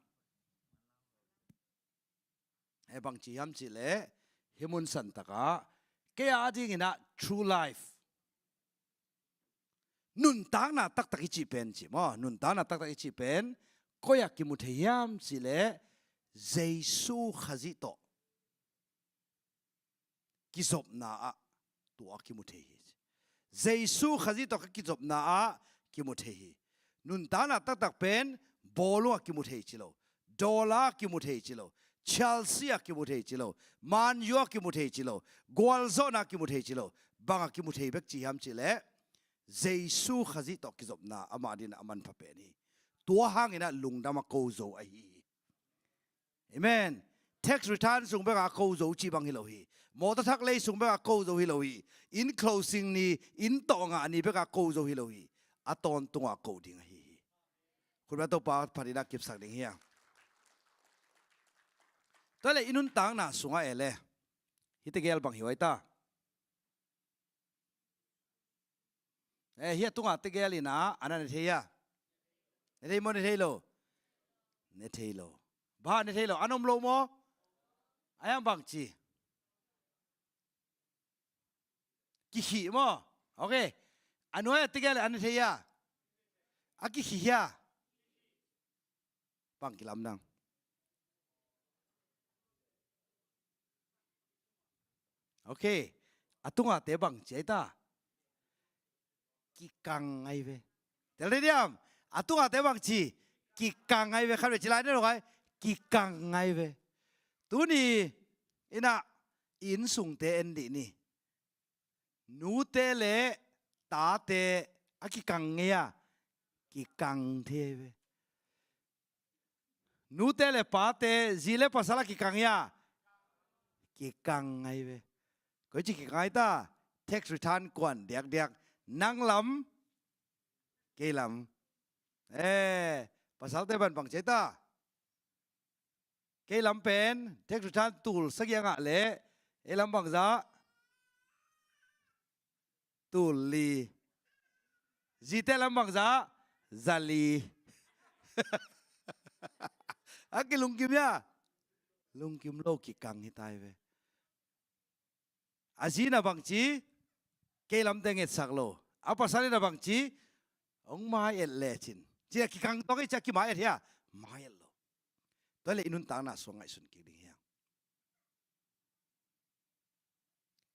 Eh, bang ci hiam cih leh hih mun santakah kei a dinginah true life, nuntakna taktak i cih pen ci maw? Nuntakna taktak i cih pen koi ah kimu thei hiam cih leh Jesu Khazih tawh kizopna ah tua kimu thei hi. Jesu Khazih tawh ka kizopna ah kimu thei hi. Nuntakna taktak pen bawlung ah kimu thei ci lo, dollar ah kimu thei ci lo, Chelsea ah kimu thei ci lo, Man U ah kimu thei ci lo, gualzawhna ah kimu thei ci lo. Bang ah kimu thei bek ci hiam cih leh Jesu Khazih tawh kizopna amah dinah a manpha pen hi. Tua hanginah lungdam a ko zo ahi hi. Amen. Tax return sung bekah ko zo cih bang hi lo hi. Mawtaw thak lei sung bekah ko zo hi lo hi. Inn closing ni, inn tawh ngah ni bekah ko zo hi lo hi. A tawntung a ko ding ahi hi. Khutbet Topa phatinah kipsak ding hi a. Tua le i nuntakna sungah e le hih tegel bang hi uai ta? Eh, hih a tungah tegel inah a na ne thei a? Ne thei maw, ne thei lo? Ne thei lo. Bang hang ne thei lo? An om lo maw? A hiang bang ci? Kikhih maw? Ok. A nuai a tegel a ne thei a? A kikhih hia? Bang kilamdang? Ok. A tungahte bang ci ai ta? Kikang ai ve. Tel thei diam? A tungahte bang ci? Kikang ai ve. Khat ve ci lai ne lo kai. Kikang ai ve. Tuni inah inn sungte en dih ni. Nute le tate a kikang ngei a? Kikang thei ve. Nute le pate, zi le pasal a kikang ngei a? Kikang ngei ve. Koici kikang ngei ta? Tax return kuan diakdiak. Nang lam, kei lam. Eh, pasalte ban bang ci ai ta? Kei lam pen tax return tul sagih a ngah leh, ei lam bangzah? Tul li. Zite lam bangzah? Za li. A kilungkim hia? Lungkim lo, kikang hi tai ve. A zi na bangci, kei lamte ngetsak lo. A pasal in a bangci, hong mai-et lecin. Ci a kikang tawh kei ci a kimai-et hia? Mai-et lo. Tua le i nuntakna sung ngaihsun kik ding hiam?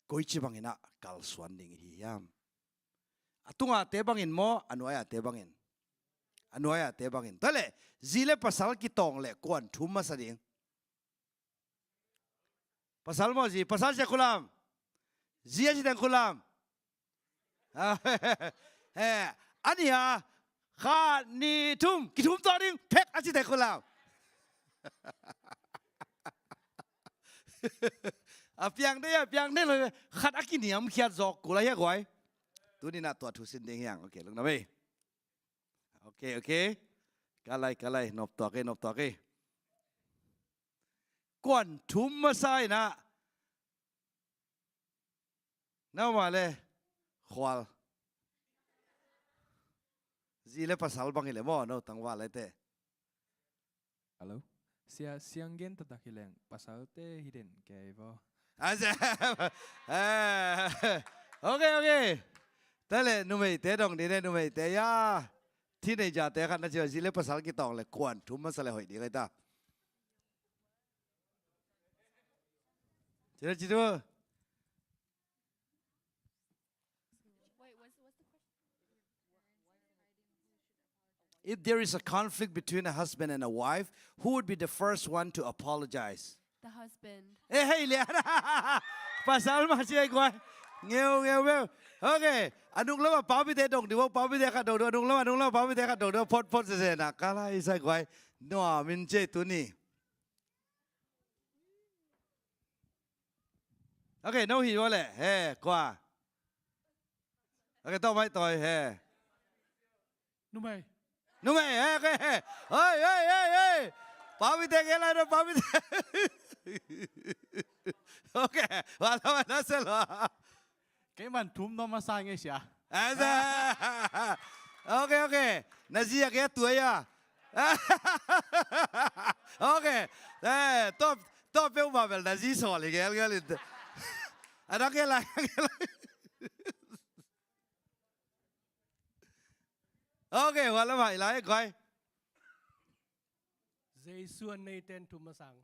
Koici bangin ah kalsuan ding i hi hiam? A tungahte bangin maw, a nuai-ahte bangin? A nuai-ahte bangin. Tua le, zi le pasal kitawng le kuan thum masa ding? Pasal maw zi? Pasal sia khulam. Zi a si teng khulam. A nih a, khat, nih, thum, kithum tawh ding, phek a si teng khulam. A piang dei, a piang dei lo, khat a kiniamkhiat zawk kul a hia guai. Tuni na tua thu sin ding hiang. Ok, lungdam ei. Ok, ok. Ka lai, ka lai, nop tuak ei, nop tuak ei. Kuan thum masa in ah. Nau ma le, khual. Zi le pasal bang hi le maw, no tangval lai te. Hello? Sia, siang gen taktak hi leng pasalte hi den kei vo. A sia. Eh, okay, okay. Tua leh numeite dong ding e, numeite, ya. Teenager-te khat na ci a, zi leh pasal kitawng leh kuan thum masa leh hoih ding a hi ta. Ci ta, ci ta. If there is a conflict between a husband and a wife, who would be the first one to apologize? The husband. Eh, hei lian. Pasal mah ci ei guai. Ngeu, ngeu, ngeu. Okay. A nung lam ah paupite dong ding vo, paupite khat dong ding vo, a nung lam, a nung lam ah paupite khat dong ding vo, phot, phot sese na. Ka lai sa guai. Nuam in ci ei tuni. Okay, no hi vo leh. He, kua. Okay, tawh mai tawi, he. Numei. Numei, he, okay, he. Oi, oi, oi, oi. Paupite kei lai no, paupite. Okay, wala, wala, selo. Kei man thum nuam masa ngei sia. A sia. Okay, okay. Na zi a kei a tuai a. Okay. Eh, top, top peuhmah bel na zi sawl hi gelgel in. A dang kei lai, a dang kei lai. Okay, wala mai lai, guai. Jesu a neite in thum masa ing.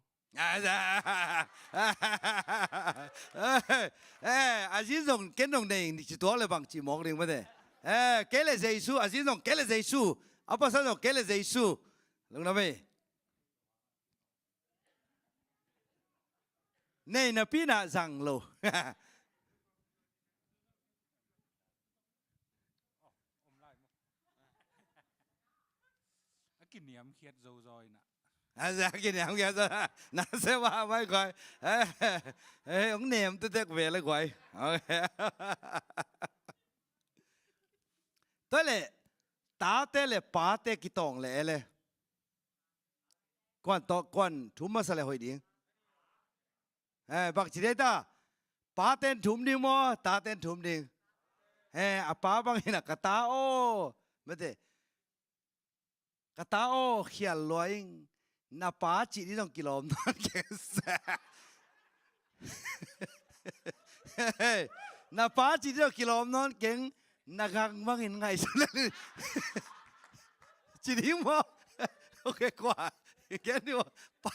Eh, a zi zong ken zong nei ing, ci tuak leh bang ci mawk ding mate. Eh, kei leh Jesu, a zi zong kei leh Jesu. A pasal zong kei leh Jesu. Lungdam ei. Nei napi-in ah zang lo. A kiniamkhiat zozo in ah. A sia, kiniamkhiat zozo. Na se wa mai guai. Eh, eh, hong nem tektek ve le guai. Okay. Tua leh, tate leh pate kitawng leh e leh. Kuan tawh, kuan thum masa leh hoih ding. Eh, bang ci dei ta. Pate'n thum ding maw, tate'n thum ding. Eh, a pa bangin ah ka ta aw. Mate. Ka ta aw, khial lua ing. Na pa cih ding zong kilawm nawn keng. Na pa cih ding zong kilawm nawn keng. Na gang bangin ngaihsun lel. Ci ding maw? Okay, kua. Gen ding maw? Pa.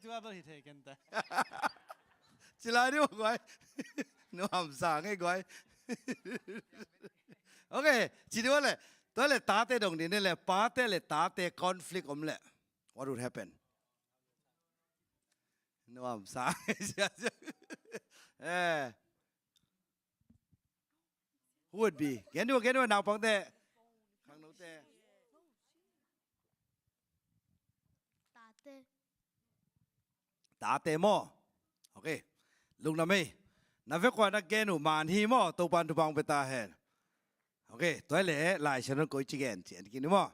Tua tawh hi thei ken ta. Ci lai ding maw guai? Nuamsa ngei guai. Okay, ci ding maw leh. Tua leh tate dong ding leh, pate leh tate conflict om leh, what would happen? Nuamsa. Eh. Who would be? Gen ding maw, gen ding maw, naupangte. Khangnote. Tate. Tate maw. Okay. Lungdam ei. Na vek ua na gen uh man hi maw, Topa'n thupha hong pia ta hen. Okay, tua leh Lai Siangtho in koici gen ci en kik ni maw.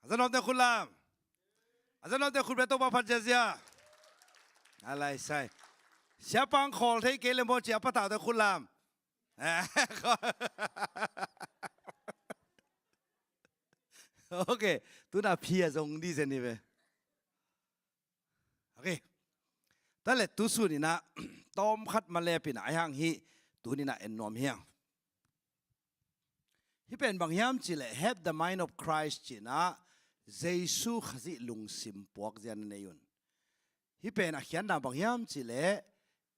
A za nuamte khut lam. A za nuamte khut beng, Topa phat ziazia. A lai sai. Siapa hong khawl thei kei leh maw ci a patauhte khut lam. Okay, tu-in ah phi a zong ding zen hi ve. Okay. Tua leh tu sun in ah tawmkhat ma lep in ah, ahih hang hih tuni-in ah en nuam hi hang. Hih pen bang hiam cih leh, have the mind of Christ ci-in ah, Jesu Khazih lungsim puakzia na nei un. Hih pen a khiatna bang hiam cih leh,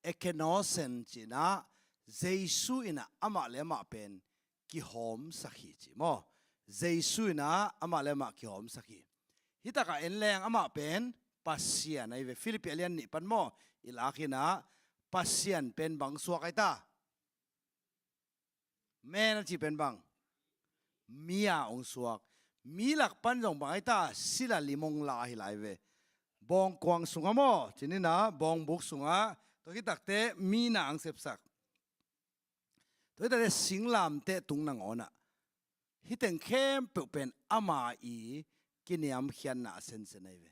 ekenosen ci-in ah, Jesu in ah amah leh amah pen kihawmsak hi ci maw. Jesu in ah amah leh amah kihawmsak hi. Hih takah en leng amah pen Pasian ahi ve. Philippi a lian nih pan maw i lak in ah, Pasian pen bang suak ahi ta? Man a cih pen bang? Mi a hong suak. Mi lak pan zong bang ahi ta? Sila lim hong la hi lai ve. Bawngkuang sungah maw, ci-in ah, bawngbuk sungah, tua khit takteh mi na hong sepsak. Tua khit takteh singlamteh tung nangawn ah. Hih teng khempeuh pen ama i kiniamkhiatna a sensen ahi ve.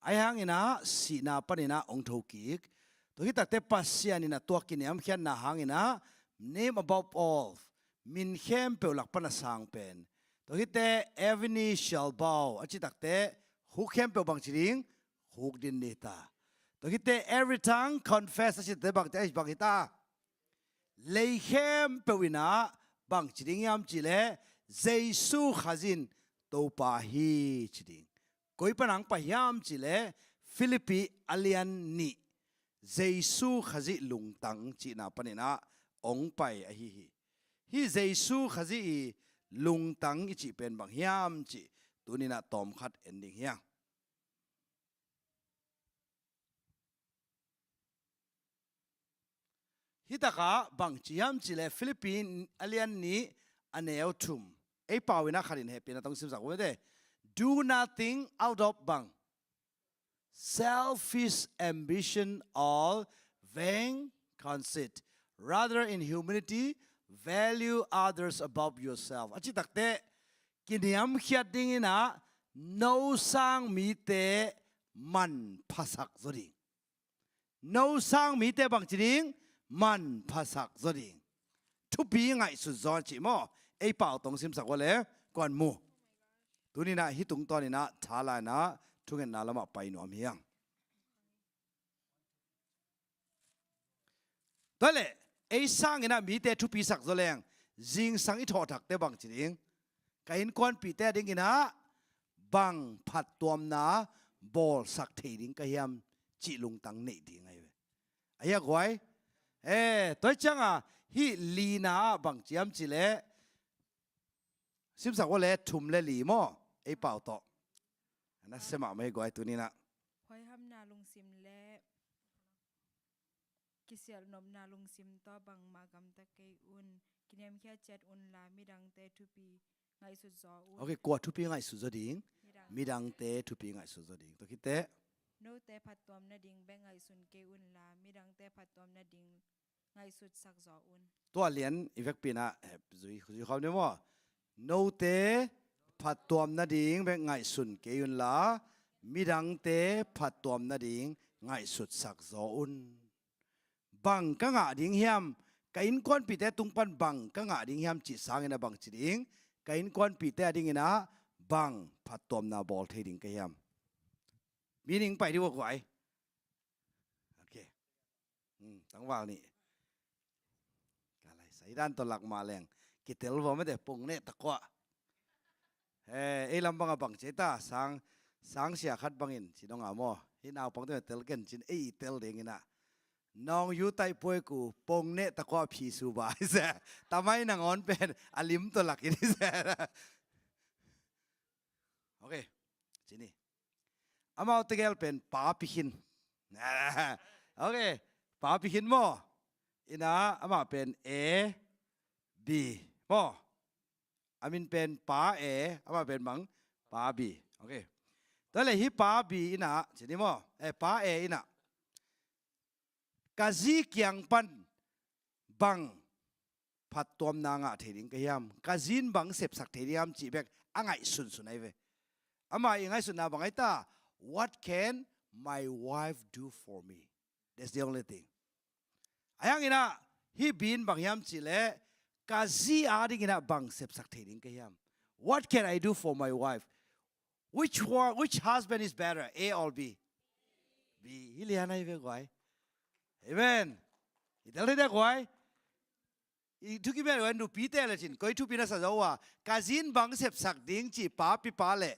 Ahih hangin ah sihna panin ah hong thokik. Tua khit takteh Pasian in ah tua kiniamkhiatna hangin ah, name above all, min khempeuh lak pan a sang pen. Tua khit teh every knee shall bow a cih takteh khuk khempeuh bangci ding, khuk din ni ta. Tua khit teh every tongue confess a cite bangci, bang hi ta. Lei khempeuh in ah bangci ding hiam cih leh Jesu Khazih in Topa hi ci ding. Koi pan hong pai hiam cih leh Philippi a lian nih, Jesu Khazih lungtang cihna panin ah hong pai ahi hi. Hih Jesu Khazih i lungtang i cih pen bang hiam cih tuni-in ah tawmkhat en ding hi hang. Hih takah bangci hiam cih leh Philippi a lian nih a neu thum. Ei pau in ah khat in hehpihna tawh simsak uh mate. Do nothing out of bang, selfish ambition or vain conceit. Rather, in humility, value others above yourself. A cih tak teh kiniamkhiat dingin ah no sang mite manphasak zaw ding. No sang mite bangci ding, manphasak zaw ding. Thupi ngaihsut zaw cih maw? Ei pau tawh simsak uh leh kuan mu. Tuni-in ah hih tungtawnin ah thala in ah thungetna lamah pai nuam hi hang. Tua leh ei sangin ah mite thupisak zaw leng zingsang i thawhthakte bangci ding, ka innkuanpihte a dingin ah bang phattuamna bawlsak thei ding ka hiam cih lungtang neih ding ahi ve. Ahi a guai. Eh, tua hi ciangah hih lina ah bangci hiam cih leh simsak uh leh thum le li maw? Ei pau tawh. A nasia mahmah hi guai tuni-in ah. Huaihamna lungsim le kisialhnopna lungsim tawh bangmah gamta kei un. Kiniamkhiat ciat unla midangte thupi ngaihsut zaw un. Ok, kua thupi ngaihsut zaw ding? Midang. Midangte thupi ngaihsut zaw ding. Tua khit teh note phattuam nading bek ngaihsun kei unla midangte phattuam nading ngaihsutsak zaw un. Tua lian i vekpi in ah, eh, zui, zui khawm ni maw? Note phattuam nading bek ngaihsun kei unla midangte phattuam nading ngaihsutsak zaw un. Bang ka ngah ding hiam? Ka innkuanpihte tung pan bang ka ngah ding hiam cih sangin ah bangci ding, ka innkuanpihte a dingin ah bang phattuamna bawl thei ding ka hiam? Meaning pai dih uh a guai. Ok. Hmm, tangval nih. Ka lai sai dan tawh lak mah leng kitel vua mate, pong neh tak uh a. Eh, ei lam bangah bangci ta, sang, sangsia khat bangin ci dong a maw? Hih naupangte tel ken cin ei i tel dingin ah. Nawng yu taih puai ku, pong neh tak uh a phi su ba hi se. Tamai nangawn pen a lim tawh lak in hi se. Ok. Ci ni. Amau tegel pen Pa Pi Khin. Ok. Pa Pi Khin maw? In ah amah pen A B maw? A min pen Pa A, amah pen bang? Pa B. Ok. Tua leh hih Pa B in ah ci ni maw? Eh, Pa A in ah ka zi kiang pan bang phattuamna ngah thei ding ka hiam? Ka zi in bang sepsak thei ding hiam cih bek a ngaihsunsun ahi ve. Amah i ngaihsutna bang ahi ta? What can my wife do for me? That's the only thing. Ahi hangin ah hih B in bang hiam cih leh ka zi a dingin ah bang sepsak thei ding ka hiam? What can I do for my wife? Which one, which husband is better? A or B? B. Hi lian ahi ve guai. Amen. I tel thei dia guai. I thukim hi a, nupite le cin koi thupi na sa zaw uh a, ka zi in bang sepsak ding cih Pa Pi pa leh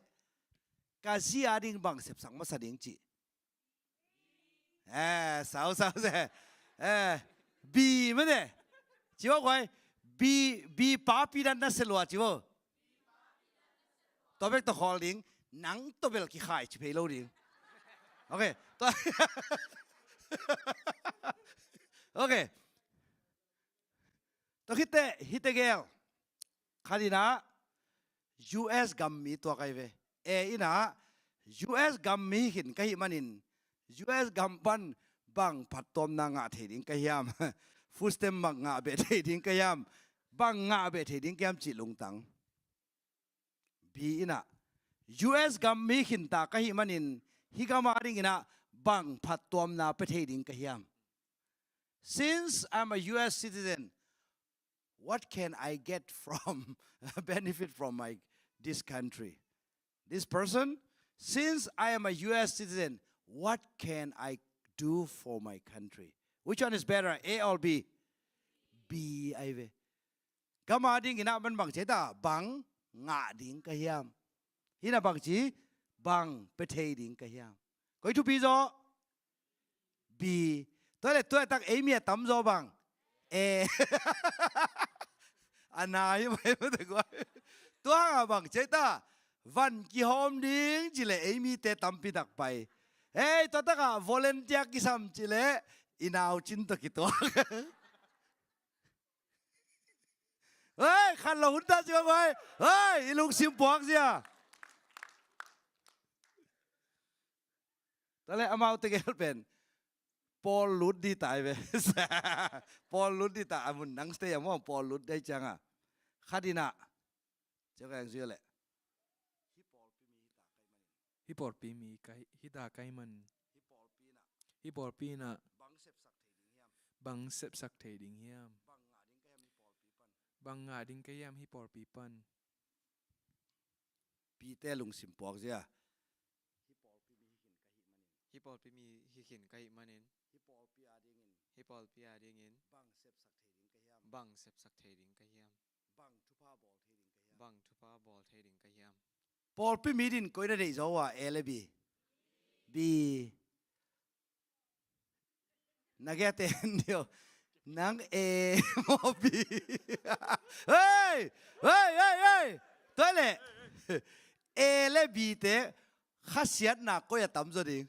ka zi a ding bang sepsak masa ding cih. Eh, sau sau se. Eh, B mate. Ci uh a guai. B, B Pa Pi dan na se lua ci uh. Tua bek tawh khawl ding, nang tawh bel kikhai ci phei lo ding. Ok. Tua, ok. Tua khit teh, hih tegel khat in ah U S gam mi tuak ahi ve. A in ah U S gam mi hi khin ka hih manin U S gam pan bang phattuamna ngah thei ding ka hiam? Food stamp bang ngah beh thei ding ka hiam? Bang ngah beh thei ding ka hiam cih lungtang. B in ah U S gam mi khinta ka hih manin hih gam a dingin ah bang phattuamna pia thei ding ka hiam? Since I'm a U S citizen, what can I get from, benefit from my, this country? This person, Since I am a U S citizen, what can I do for my country? Which one is better, A or B? B ahi ve. Gam a dingin ah man bangci ta, bang ngah ding ka hiam? Hi na bangci, bang pia thei ding ka hiam? Koi thupi zaw? B. Tua le tua tak ei mi a tam zaw bang? A. A na hi mai mate guai. Tua hang a bangci ta, van kihawm ding ci le ei mite tampi tak pai. Hei, tua tak a volunteer kisam ci le i nau cin tawh kituak. Hei, khan lo hun ta ci bang guai. Hei, i lungsim puak zia. Tua le amau tegel pen pawl lut di ta ahi ve. Pawl lut di ta, a mun nang stay a maw, pawl lut di ciang a. Khat in ah, ciang ka yang zui le. Hi pawlpi mi ka hi, hi ta ka hih man. Hi pawlpi in ah. Bang sepsak thei ding hiam? Bang sepsak thei ding hiam? Bang ngah ding ka hiam hi pawlpi pan? Bang ngah ding ka hiam hi pawlpi pan? Pite lungsim puak zia. Hi pawlpi mi hi khin ka hih manin. Hi pawlpi mi hi khin ka hih manin. Hi pawlpi a dingin. Hi pawlpi a dingin. Bang sepsak thei ding ka hiam? Bang sepsak thei ding ka hiam? Bang thupha bawl thei ding ka hiam? Bang thupha bawl thei ding ka hiam? Pawlpi mi din koi na deih zaw a, A le B? B. Na gete hen dio. Nang A maw B? Hei! Hei, hei, hei! Tua le A le B te khasiatna koi a tam zaw ding?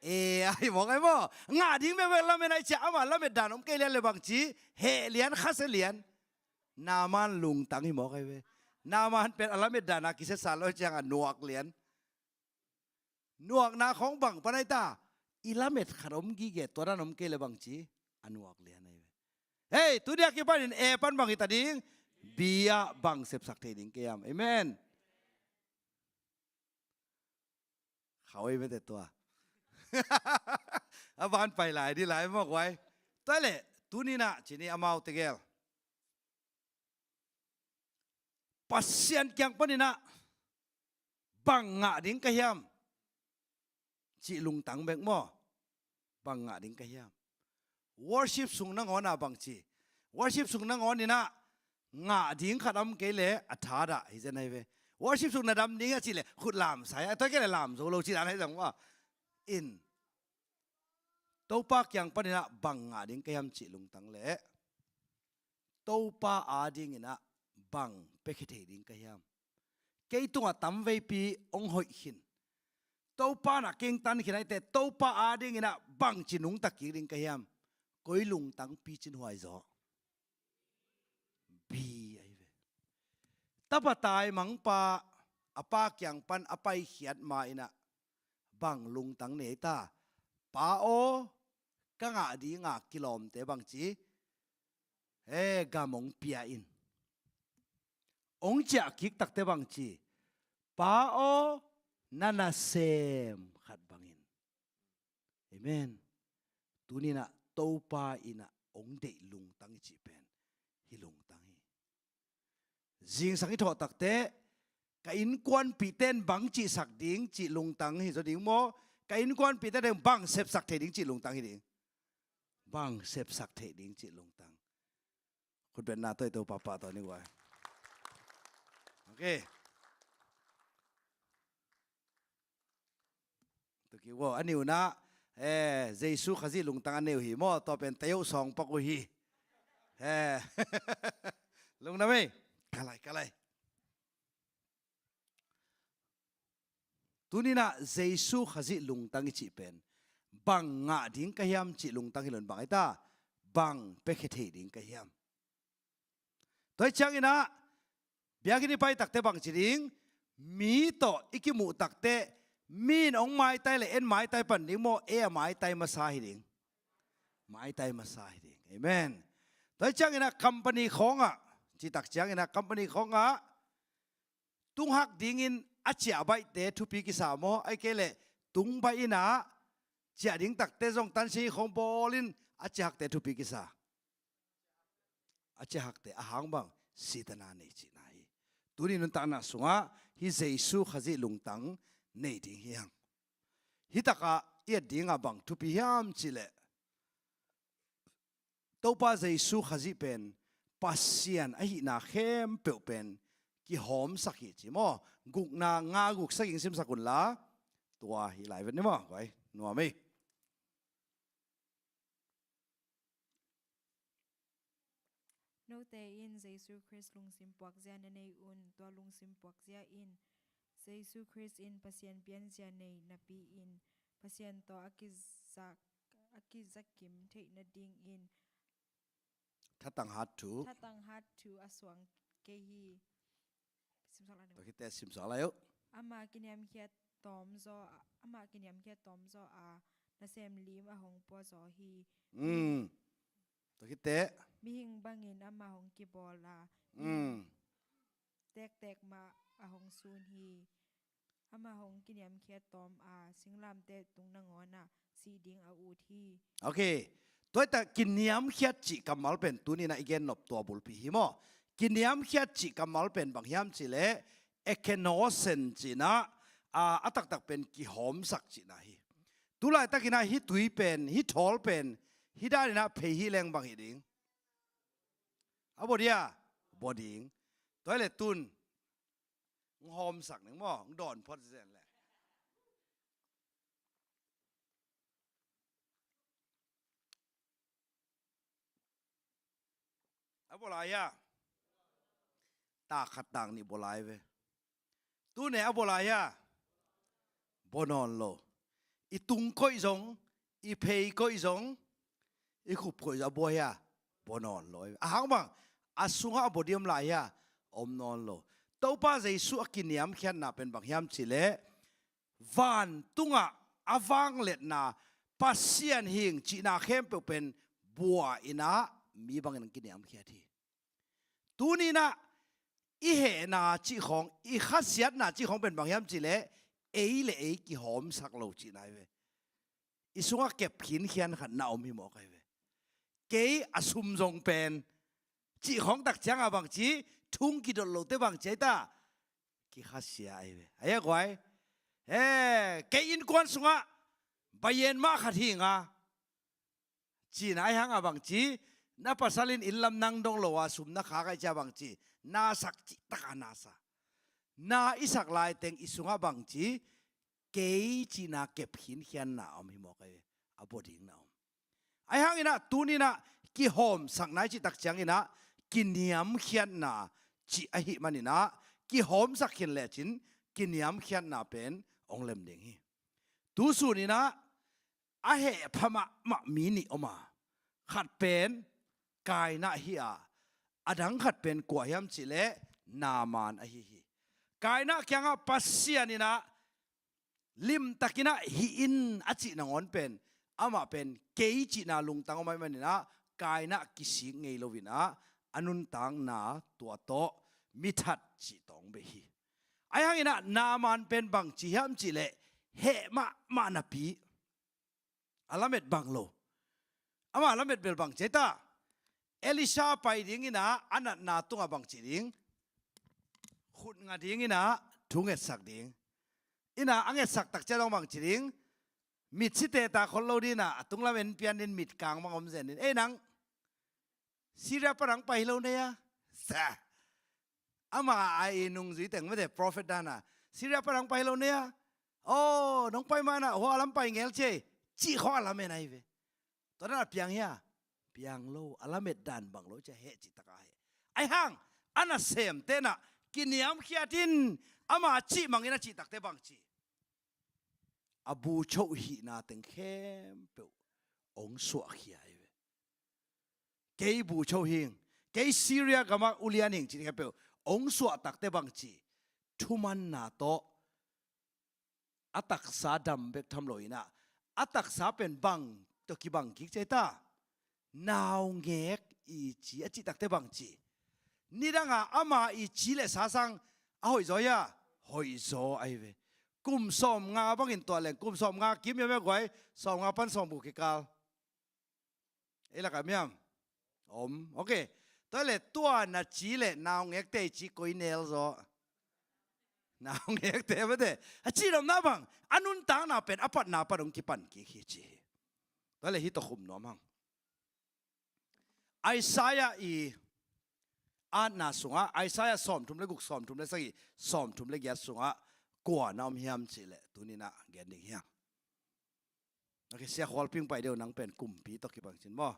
A ahi mawk ahi maw? Ngah ding bekbek lamen ahi ciah, ama lamet dan om kei lian le bangci, heh lian, khasia lian. Naaman lungtang hi mawk ahi ve. Naaman pen a lamet dan a kisiasa lo ciang a nuak lian. Nuakna khawng bang pan ahi ta, i lamet khat om gige, tua dan om kei le bangci, a nuak lian ahi ve. Hei, tuni a kipanin A pan bang hi ta ding? B ah bang sepsak thei ding ka hiam? Amen. Khawei mete tua. A ban pai lai di lai mawk guai. Tua le, tuni in ah, ci ni amau tegel. Pasian kiang panin ah, bang ngah ding ka hiam? Cih lungtang bek maw? Bang ngah ding ka hiam? Worship sung nangawn a bangci? Worship sung nangawn in ah ngah ding khat om kei le a thadah hi zen ahi ve. Worship sung na dam ding a cih le khut lamsai a, tua kei le lam zo lo cih dan ahi zong maw? In Topa kiang panin ah bang ngah ding ka hiam cih lungtang le Topa a dingin ah bang piakhia thei ding ka hiam? Kei tungah tamveipi hong hoih khin, Topa in ah kei hong tan khin ahih teh, Topa a dingin ah bangci nungta kik ding ka hiam? Koi lungtang picin huai zaw? B ahi ve. Tapa taimangpa a pa kiang pan a paikhiat ma in ah bang lungtang nei ta? Pa aw, ka ngah dinga kilawmte bangci, he, gam hong pia in. Hong ciah kik takte bangci, Pa aw, na nasem khat bangin. Amen. Tuni in ah Topa in ah hong deih lungtang i cih pen hih lungtang hi. Zingsang i thawh takte, ka innkuanpihte in bang cihsak ding cih lungtang hi zaw ding maw? Ka innkuanpihte in bang sepsak thei ding cih lungtang hi ding? Bang sepsak thei ding cih lungtang. Khutbetna tawh i Topa pahtawi ni guai. Ok. Tuki wo, a niuna, eh, Jesu Khazih lungtang a nei uh hi maw, tua pen tayau sawng pak uh hi. Eh. Lungdam ei. Kalai, kalai. Tuni in ah Jesu Khazih lungtang i cih pen bang ngah ding ka hiam cih lungtang hi lo in bang ahi ta? Bang piakhia thei ding ka hiam? Tua hi ciangin ah biakinn i pai takte bangci ding, mi tawh i kimuh takte, mi in hong maitai le en maitai pan ding maw, ei a maitai masa hi ding? Maitai masa hi ding. Amen. Tua hi ciangin ah company khawngah, citak ciangin ah company khawngah tunghak dingin a ciah baihte thupi kisa maw? Ahih kei leh tung baih in ah ciah ding takte zong tansi khawng bawlin a ciahhakte thupi kisa. A ciahhakte a hang bang sitana nei cihna hi. Tuni nuntakna sungah hih Jesu Khazih lungtang nei ding hi hang. Hih takah i et dingah bang thupi hiam cihleh, Topa Jesu Khazih pen Pasian ahihna khempeuh pen kihawmsak hi ci maw? Gukna nga guk sagih simsak unla, tua hi lai vet ni maw? Koi nuam ei. Note in Jesu Khrist lungsim puakzia na nei un, tua lungsim puakzia in Jesu Khrist in Pasian pianzia nei napi-in, Pasian tawh a kizak, a kizakim theih nadingin thatang hat thu, thatang hat thu a suang kei hi. Simsuak lai ni. Tua khit teh simsuak lai uh. Ama kiniamkhiat tawm zaw, ama kiniamkhiat tawm zaw a, nasem lim a hong pua zaw hi. Mm. Tua khit teh. Mihing bangin ama hong kibawl a, mm, tektek mah a hong sun hi. Ama hong kiniamkhiat tawm a, singlamteh tung nangawnah sih ding a ut hi. Ok. Tua hi ta, kiniamkhiat cih kammal pen tuni-in ah i gen nop tua bulpi hi maw? Kiniamkhiat cih kammal pen bang hiam cihleh, ekenosen cihna, a, a taktak pen kihawmsak cihna hi. Tulaitakin ah hih tui pen, hih thawl pen, hih danin ah phei hi leng bang hi ding? A bua dia? Bua ding. Tua hi leh tun hong hawmsak ning maw, hong dawn phot zen leh. A bua lai hia? Tak khat tak nih bua lai ve. Tuni a bua lai hia? Bua nawn lo. I tung koih zong, i phei koih zong, i khup koih zong a bua hia? Bua nawn lo. A hang bang, a sungah a bua diam lai hia? Om nawn lo. Topa Jesu a kiniamkhiatna pen bang hiam cihleh, vantungah a vangliatna, Pasian hing cihna khempeuh pen bua in ah mi bangin kiniamkhiat hi. Tuni-in ah i hehna cih khawng, i khasiatna cih khawng pen bang hiam cihleh, ei le ei kihawmsak lo cihna hi ve. I sungah kep khinkhian khat na om hi mawk ahi ve. Kei a sum zong pen cih khawng tak ciangah bangci, thung kidot lote bangci ahi ta, kikhasia ahi ve. Ahi a guai. He, kei innkuan sungah bayen mah khat hi nga, cihna ahi hangah bangci, na pasal in inn lam nang dong lo a sum na khak ahih ciah bangci, na sak cih takah na sa. Na i sak laiteng i sungah bangci, kei cihna kep khinkhianna om hi mawk ahi ve. A bua dingna om. Ahi hangin ah tuni-in ah kihawmsakna i cih tak ciangin ah kiniamkhiatna cih ahih manin ah kihawmsak khin lecin kiniamkhiatna pen hong lem ding hi. Tu sunin ah a hehpha mahmah mi nih om a, khat pen Kaina hi a, a dang khat pen kua hiam cihleh Naaman ahi hi. Kaina kiangah Pasian in ah limtakin ah hih in a cih nangawn pen, amah pen kei cihna lungtang om ahih manin ah Kaina kisik ngei loin ah a nuntakna tua tawh mithat cih tawh hong bei hi. Ahi hangin ah Naaman pen bangci hiam cihleh, heh mahmah napi a lamet bang lo. Amah lamet bel bangci ahi ta, Elisha pai dingin ah a natna tungah bangci ding, khut nga dingin ah thu ngetsak ding. In ah a ngetsak tak ciang dong bangci ding, mit site ta khol lo dingin ah a tunglam en pian dingin mit kang bang om zen dingin. Ei nang, Syria pan nang pai hi lo nei a? Sa. Ama a i nungzui teng mate prophet dan a, Syria pan nang pai hi lo nei a? Aw, nong pai ma-in ah hua lam pai ngel ci ei, cih khawng a lamen ahi ve. Tua dan a piang hia? Piang lo, a lamet dan bang lo ci a heh cih tak a heh. Ahi hang a nasemte in ah kiniamkhiat in, ama cih mangin a cih takte bangci, a bucho hihna teng khempeuh hong suahkhia ahi ve. Kei bucho hing, kei Syria gamah ulian hing cih khempeuh hong suah takte bangci, thumanna tawh a taksa dam bek tham loin ah, a taksa pen bang tawh kibang kik ci ei ta? Naungek i ci a cih takte bangci, nidangah ama i ci le sa sang a hoihzaw hia? Hoihzaw ahi ve. Kum sawmnga bangin tuah leng, kum sawmnga kim hiam hia guai? Sawmnga pan sawmguk kikal. Ei lakah miam om. Ok. Tua le tua na ci le naungekte i ci koi nel zaw? Na hong hekte mate. A cihnopna bang, a nuntakna pen a patna pan hong kipan kik hi ci hi. Tua le hih tawh khum nuam hang. Isaiah i atna sungah, Isaiah sawmthum le guk, sawmthum le sagih, sawmthum le giat sungah kua na om hiam cihleh tuninah gen ding hiam? Okay, Sia Khualping Paideu, nang pen kumpi tawh kibang cin maw?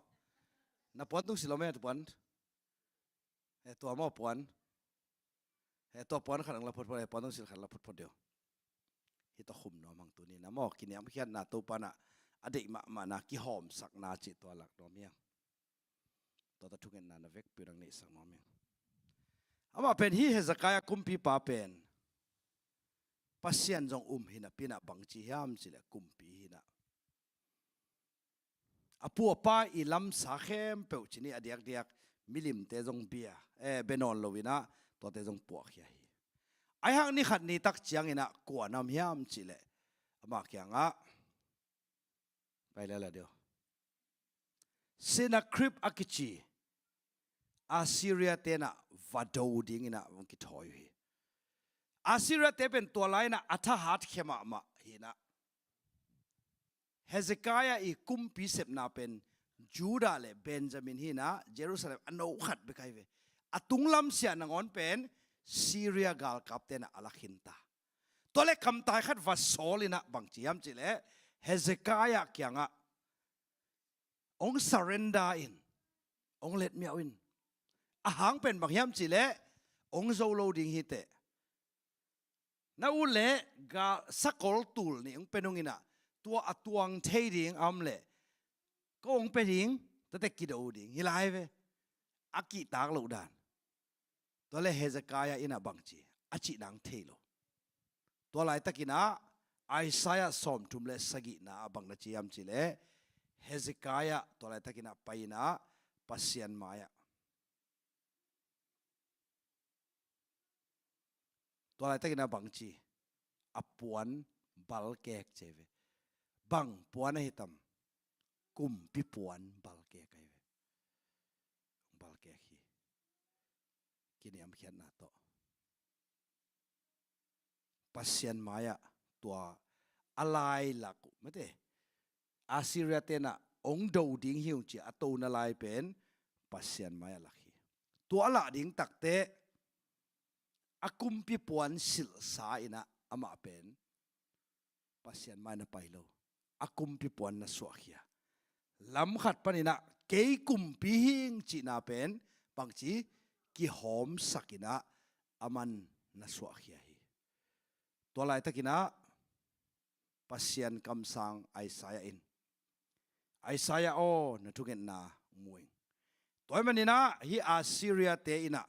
Na puan tung silom e, tu puan. He tua maw puan. He tua puan khat ang la photphot, he puan tung sil khat la photphot deu. Hih tawh khum nuam hang tuninah maw, kiniamkhiatna Topa in a deih mahmahna kihawmsakna cih tua lak nuam hiang. Tua tawh thungetna na vekpi nang neihsak nuam hiang. Amah pen hih Hezekiah kumpipa pen Pasian zong um hi napi inah bangci hiam cihleh kumpi hi inah a pu a pa i lamsa khempeuh cin hi a diakdiak, milimte zong bia, eh, bia nawn lo inah tuate zong puahkhia hi. Aihang ni khat ni tak cianginah kua na om hiam cihleh ama kiangah, pai lala deu, Sennacherib a kici Assyria tenah va do dinginah hong kithawi uh hi. Assyria te pen tua lai inah a thahat khia mahmah hi inah Hezekiah i kumpi sepna pen Judah le Benjamin hi inah Jerusalem a no khat bek ahi ve. A tunglam siah nangawn pen Syria galkap tenah a la khinta. Tua le kamtai khat va sawl inah bangci hiam cihleh Hezekiah kiangah hong surrender in, hong letmiau in. A hang pen bang hiam cihleh hong zo lo ding hi teh. Na ut leh ga sakol tul nih hong pia nung inah tua a tuang thei ding a om leh ko hong pia ding, tuate kido ding hi lai ve. A kihtak loh dan. Tua le Hezekiah inah bangci a cih nang thei lo. Tua laitakinah Isaiah sawmthum le sagihna ah bang na ci hiam cihleh Hezekiah tua laitakinah pai inah Pasian mai-ah tua laitakinah bangci a puan balkek ci ve. Bang puan ahi tam? Kumpi puan balkek ahi ve. Balkek hi. Kiniamkhiatna tawh Pasian mai-ah tua a lai lak uh mate. Assyria tenah hong do ding hi ung ci a tona lai pen Pasian mai-ah lak hi. Tua a lah ding takteh a kumpi puan silhsa inah amah pen Pasian mai na pai lo. A kumpi puan na suahkhia. Lam khat paninah kei kumpi hi ing cihna pen bangci kihawmsak inah aman na suahkhia hi. Tua laitakinah Pasian kamsang Isaiah in, Isaiah aw, na thungetna mu ing. Tua ahih maninah hih Assyria te inah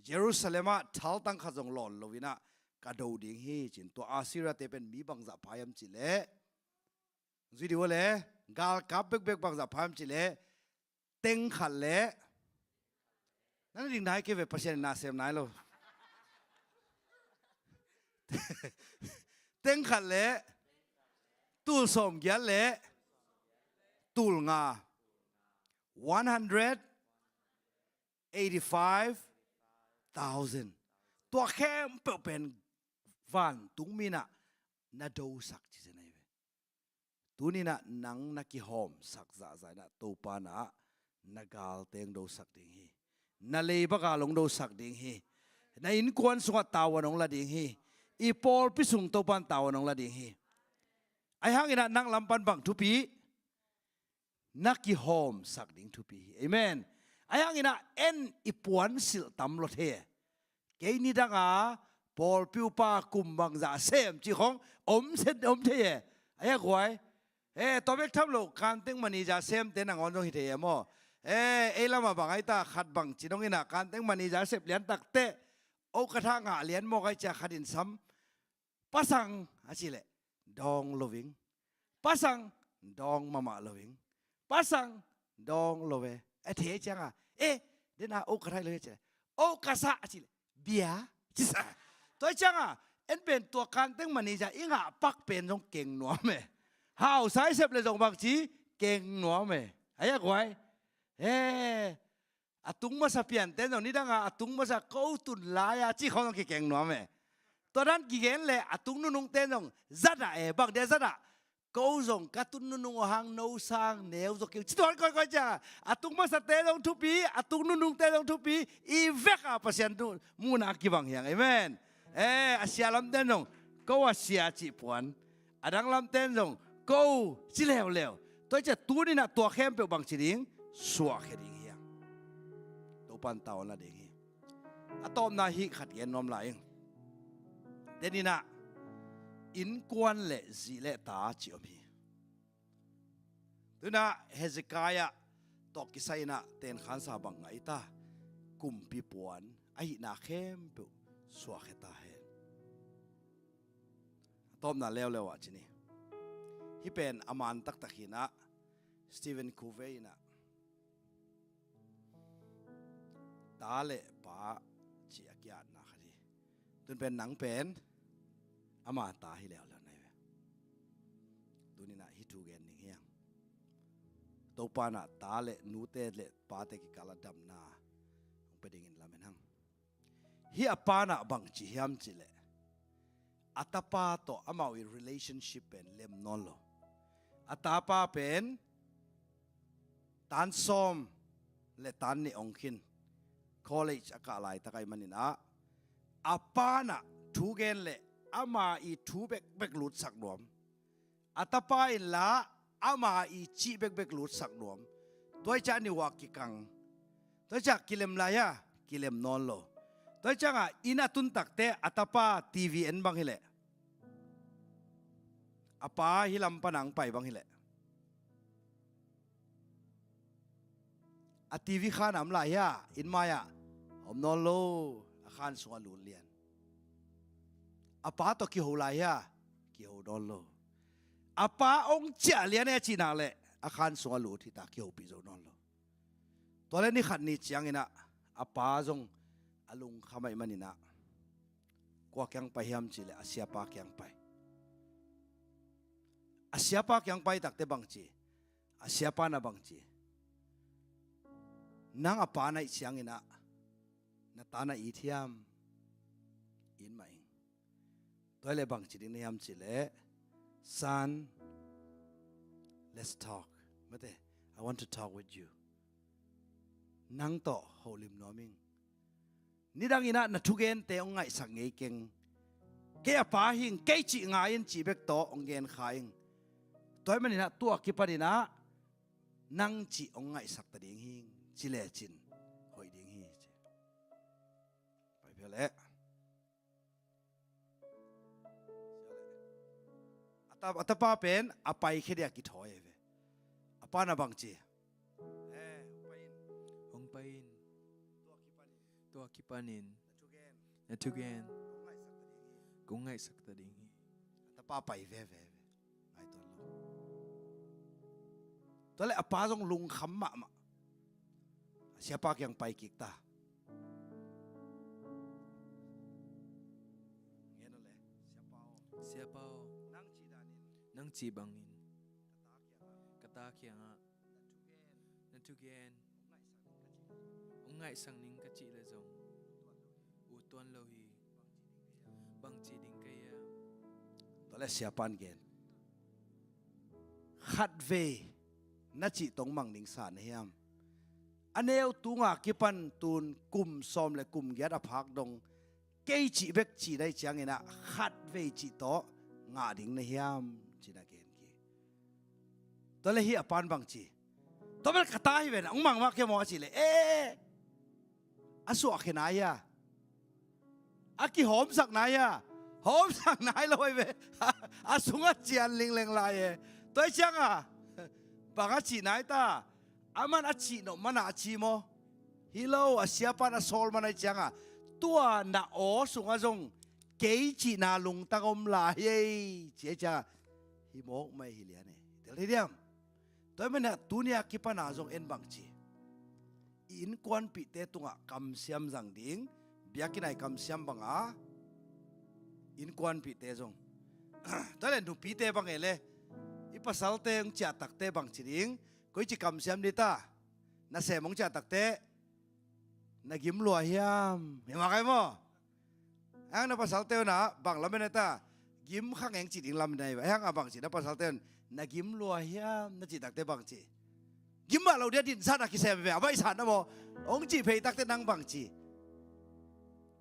Jerusalem ah thaltang khat zong lawn lo inah ka do ding hi cin. Tua Assyria te pen mi bangzah pha hiam cihleh, zui dih uh le, galkap bekbek bangzah pha hiam cihleh, teng khat le, na na ding nai kei ve, Pasian in na sem nai lo. Teng khat le tul sawmgiat le tul nga, one hundred eighty-five thousand. Tua khempeuh pen vantung mi inah na dosak ci zen ahi ve. Tuninah nang na kihawmsak zahzah inah Topa inah na galte hong dosak ding hi. Na leiba gal hong dosak ding hi. Na innkuan sungah tavuan hong la ding hi. I pawlpi sung Topa in tavuan hong la ding hi. Ahi hanginah nang lam pan bang thupi? Na kihawmsak ding thupi hi. Amen. Ahi hanginah en i puan silh tam lo thei e. Kei nidanga pawlpi upa kum bangzah sem cih khong om set om thei e. Ahi a guai. E, tua bek tham lo kanteng manager semte nangawn zong hi thei e maw? E, ei lamah bang ahi ta, khat bang ci dong inah kanteng manager sep lian takteh, o ka tha ngah lian mawk ahi cia khat in sam, Pasang a cih leh dawng lo ing. Pasang dawng mahmah lo ing. Pasang dawng lo ve. A thei cianga, e, dena o ka thai lo hi a cih leh, o ka sa a cih leh, bia ci sa. Tua cianga en pen tua kanteng manager i ngah pak pen zong keng nuam e. Hausa i sep leh zong bang ci keng nuam e. Ahi a guai. E, a tung masa pianten zong nidanga a tung masa ko tun lai-a cih khawng zong kikeng nuam e. Tua dan kigen le a tung nunungte zong zat ah e, bang dia zat ah, ko zong ka tun nunung uh hang no sang neu zaw kei uh ci tuan koikoi ciang a, a tung masate zong thupi, a tung nunungte zong thupi, i vek a Pasian tu muhna kibang hiang. Amen. E, a sia lamten zong ko a sia cih puan, a dang lamten zong ko ci leuleu. Tua i ciah tuninah tua khempeuh bangci ding suahkhia ding hiang. Topan tauna ding hi. A tawpna hih khat gen nuam lai ing. Deninah innkuan le zi le ta ci om hi. Tunah Hezekiah tawh kisai inah tenkhansa bang ngah i ta, kumpi puan ahihna khempeuh suahkhia ta hen. A tawpna leuleu ah ci ni. Hih pen a man taktak hinah Stephen Covey inah ta le pa ci a kiatna khat hi. Tun pen nang pen ama ta hi leuleu nai ve. Tuninah hih thu gen ding hiang. Topanah ta le nute le pate kikala damna hong pe dingin lamen hang. Hih a panah bangci hiam cihleh, a tapa tawh amau i relationship pen lem nawn lo. A tapa pen tan sawm le tan nih ong khin, college a kah laitak ahi maninah a panah thu gen le ama i thu bekbek lutsak nuam. A tapa inla ama i cih bekbek lutsak nuam. Tua i ciah ni uh a kikang. Tua i ciah kilem lai hia? Kilem nawn lo. Tua i ciangah inn a tuntakte a tapa T V en bang hileh, a pa hih lam pana ang pai bang hileh, a T V khan a om lai hia? Inn mai-ah om nawn lo. A khan sungah lut lian. A pa tawh kiho lai hia? Kiho nawn lo. A pa ong ciah lian e cih nak leh a khan sungah lut hita, kihopih zo nawn lo. Tua le ni khat ni cianginah a pa zong a lungkham ahi maninah kua kiang pai hiam cihleh a siapa kiang pai. A siapa kiang pai takte bangci, a siapa na bangci, nang a pa na ih cianginah na ta na it hiam? It mah ing. Tua hileh bangci ding na hiam cihleh, son, let's talk. Mate, I want to talk with you. Nang tawh holim nuam ing. Nidanginah na thugente hong ngaihsak ngei keng. Kei a pa hing, kei cih ngai in cih bek tawh hong gen kha ing. Tua hih maninah tua kipaninah nang cih hong ngaihsak ta ding hing ci lecin hoih ding hi ci. Pai phial eh. A ta, a tapa pen a paikhia dia kithawi ahi ve. A pa na bangci, eh, hong pai in. Hong pai in. Tua kipanin. Tua kipanin. Na thugen. Na thugen. Kong ngaihsak ta ding hi. Kong ngaihsak ta ding hi. A tapa pai veve ve. Ngaituan lo. Tua le a pa zong lungkham mahmah. A siapa kiang pai kik ta. Ngen aw le, siapa aw. Siapa aw. Nang cih danin. Nang cih bangin. Ka ta kiangah. Ka ta kiangah. Na thugen. Na thugen. Hong ngaihsak ning ka cih leh zong ut tuan lo hi. Bangci ding ka hia? Tua le siapan gen. Khatvei na cih tong mang ding sa na hiam? A neu tunga kipan tun kum sawm le kum giat a phak dong kei cih bek cih na hih cianginah khatvei cih tawh ngah ding na hiam? Ci na gen ki. Tua le hih a pan bangci, tua bel ka ta hi ven, hong mang mah kei maw a cih leh, eh, a suahkhia nai hia? A kihawmsak nai hia? Hawmsak nai lo hi ve. A sungah cian lingleng lai e. Tua hih ciangah bang a cih nai ta? Aman a cih nop mana a ci maw? Hi lo, a siapan a sawl mana hih ciangah tua na aw sungah zong kei cihna lungtang om lai hi ei, ci hih ciangah hi mawk mai hi lian e. Tel thei diam? Tua hih maninah tuni-a kipana zong en bangci, i innkuanpihte tungah kamsiam zang ding, biakinn-a i kamsiam banga innkuanpihte zong. Tua le nupite bang e le, i pasalte hong ciah takte bangci ding, koici kamsiam dita? Nasem hong ciah takte na gim lua hiam? Hi mah kai maw? Hang na pasalte un ah bang lamen a ta, gim khang eng ci ding lamen a hi va. Hang a bang ci na pasalte un, na gim lua hiam na cih takte bang ci? Gim mah lo dia, dinsan a kisem ve, a baihsan na maw. Hong cih phei takte nang bang ci?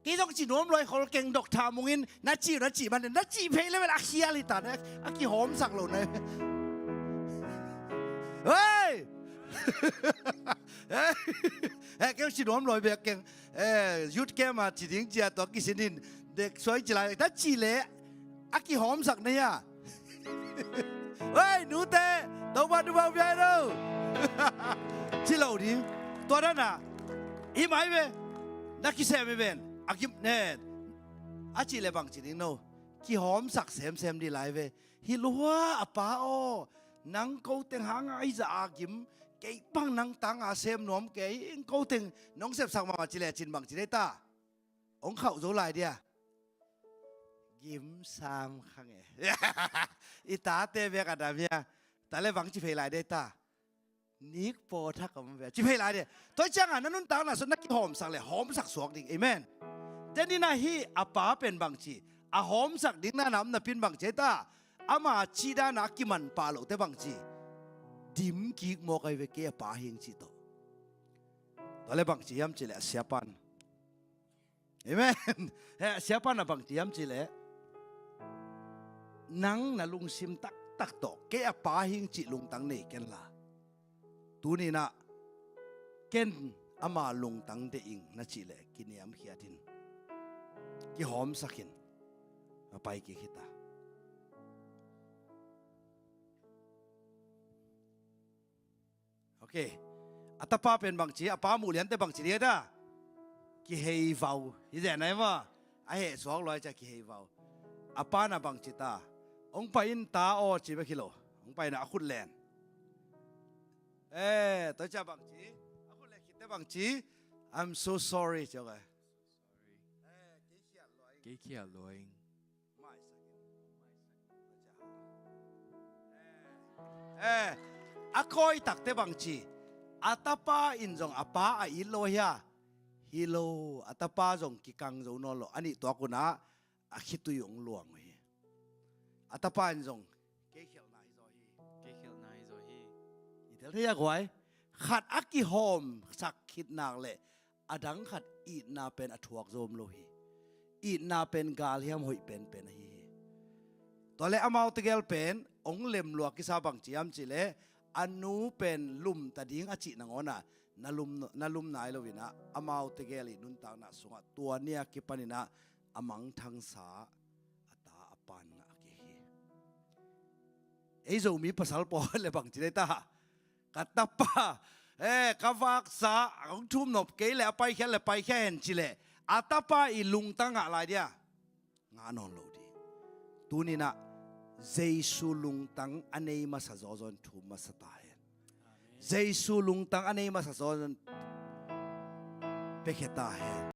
Kei zong ci nuam lua khol keng, dok tha mungin na ci, na ci man na ci phei le vel a khial hi ta na, a kihawmsak lo na. Hei! Hei! Kei ci nuam lua bek keng. Eh, youth camp a ci ding cia tua kisin in dek suai ci lai, ta ci le a kihawmsak na hia? Hei, nute, Topa nupau bia hi lo. Ci lo ding. Tua dan a i mai ve. Na kisem hi ven. A gim ne. A ci le bang ci ding no. Kihawmsak semsem di lai ve. Hi lua a pa aw. Nang ko teng hang a i za a gim. Kei bang nang tang a sem nuam kei. Ing ko teng nong sepsak mama ci le cin bang ci dei ta. Hong khauh zo lai dia. Gim sam khang e. I tate bek a dam hia? Ta le bang ci phei lai dia ta. Nik paw thak om ve. Ci phei lai dia. Tua ciang a na nuntakna sung na kihawmsak le hawmsak suak ding. Amen. Te ni na hi a pa pen bang ci. A hawmsak ding na nam na pin bang ci ta. Ama ci dan a kiman pa lo te bang ci. Dim kik mawk ai ve kei a pa hing ci to. Tua le bang ci hiam ci le a siapan. Amen. He, siapa na bang ci hiam ci le, nang na lungsim taktak tawh kei a pa hing ci lungtang nei ken la. Tuni na ken ama lungtang de ing na ci le kiniam khiat in, kihawmsak in, a pai kik hi ta. Ok. A tapa pen bang ci, a pa muh liante bang ci dia ta. Kihei vau. Hi zen ai maw. A heh suak luai cia kihei vau. A pa na bang ci ta. Hong pai in ta aw ci bek hi lo. Hong pai na a khut len. Eh, tua cia bang ci. A khut len khitte bang ci. I'm so sorry ci ok. Eh, kei khial luai. Kei khial luai. Eh, a kawi takte bang ci, a tapa in zong a pa a it lo hia? Hi lo, a tapa zong kikang zo nawn lo, a nih tuak un ah a khitui hong luang uh hi. A tapa in zong kei khialhna hi zaw hi. Kei khialhna hi zaw hi. I tel thei a guai, khat a kihawmsak khit nak le a dang khat itna pen a thuak zawm lo hi. Itna pen galhiam hoih penpen ahi hi. Tua le amau tegel pen hong lem lua kisa bang ci hiam ci le a nu pen lumta ding a cih nangawn ah na lum, na lum nai lo in ah amau tegel i nuntakna sungah tua ni a kipan in ah a mangthangsa a ta a pan ngah kei hi. Ei Zomi pasal pawl le bang ci dei ta. Ka tapa, eh, ka vaksa, a hong thum nop kei le a paikhia le paikhia hen ci le a tapa i lungtang ngah lai dia. Ngah nawn lo di. Tuni na Jesu lungtang a nei masa zawzaw in thum masa ta hen. Jesu lungtang a nei masa zawzaw in piakhia ta hen.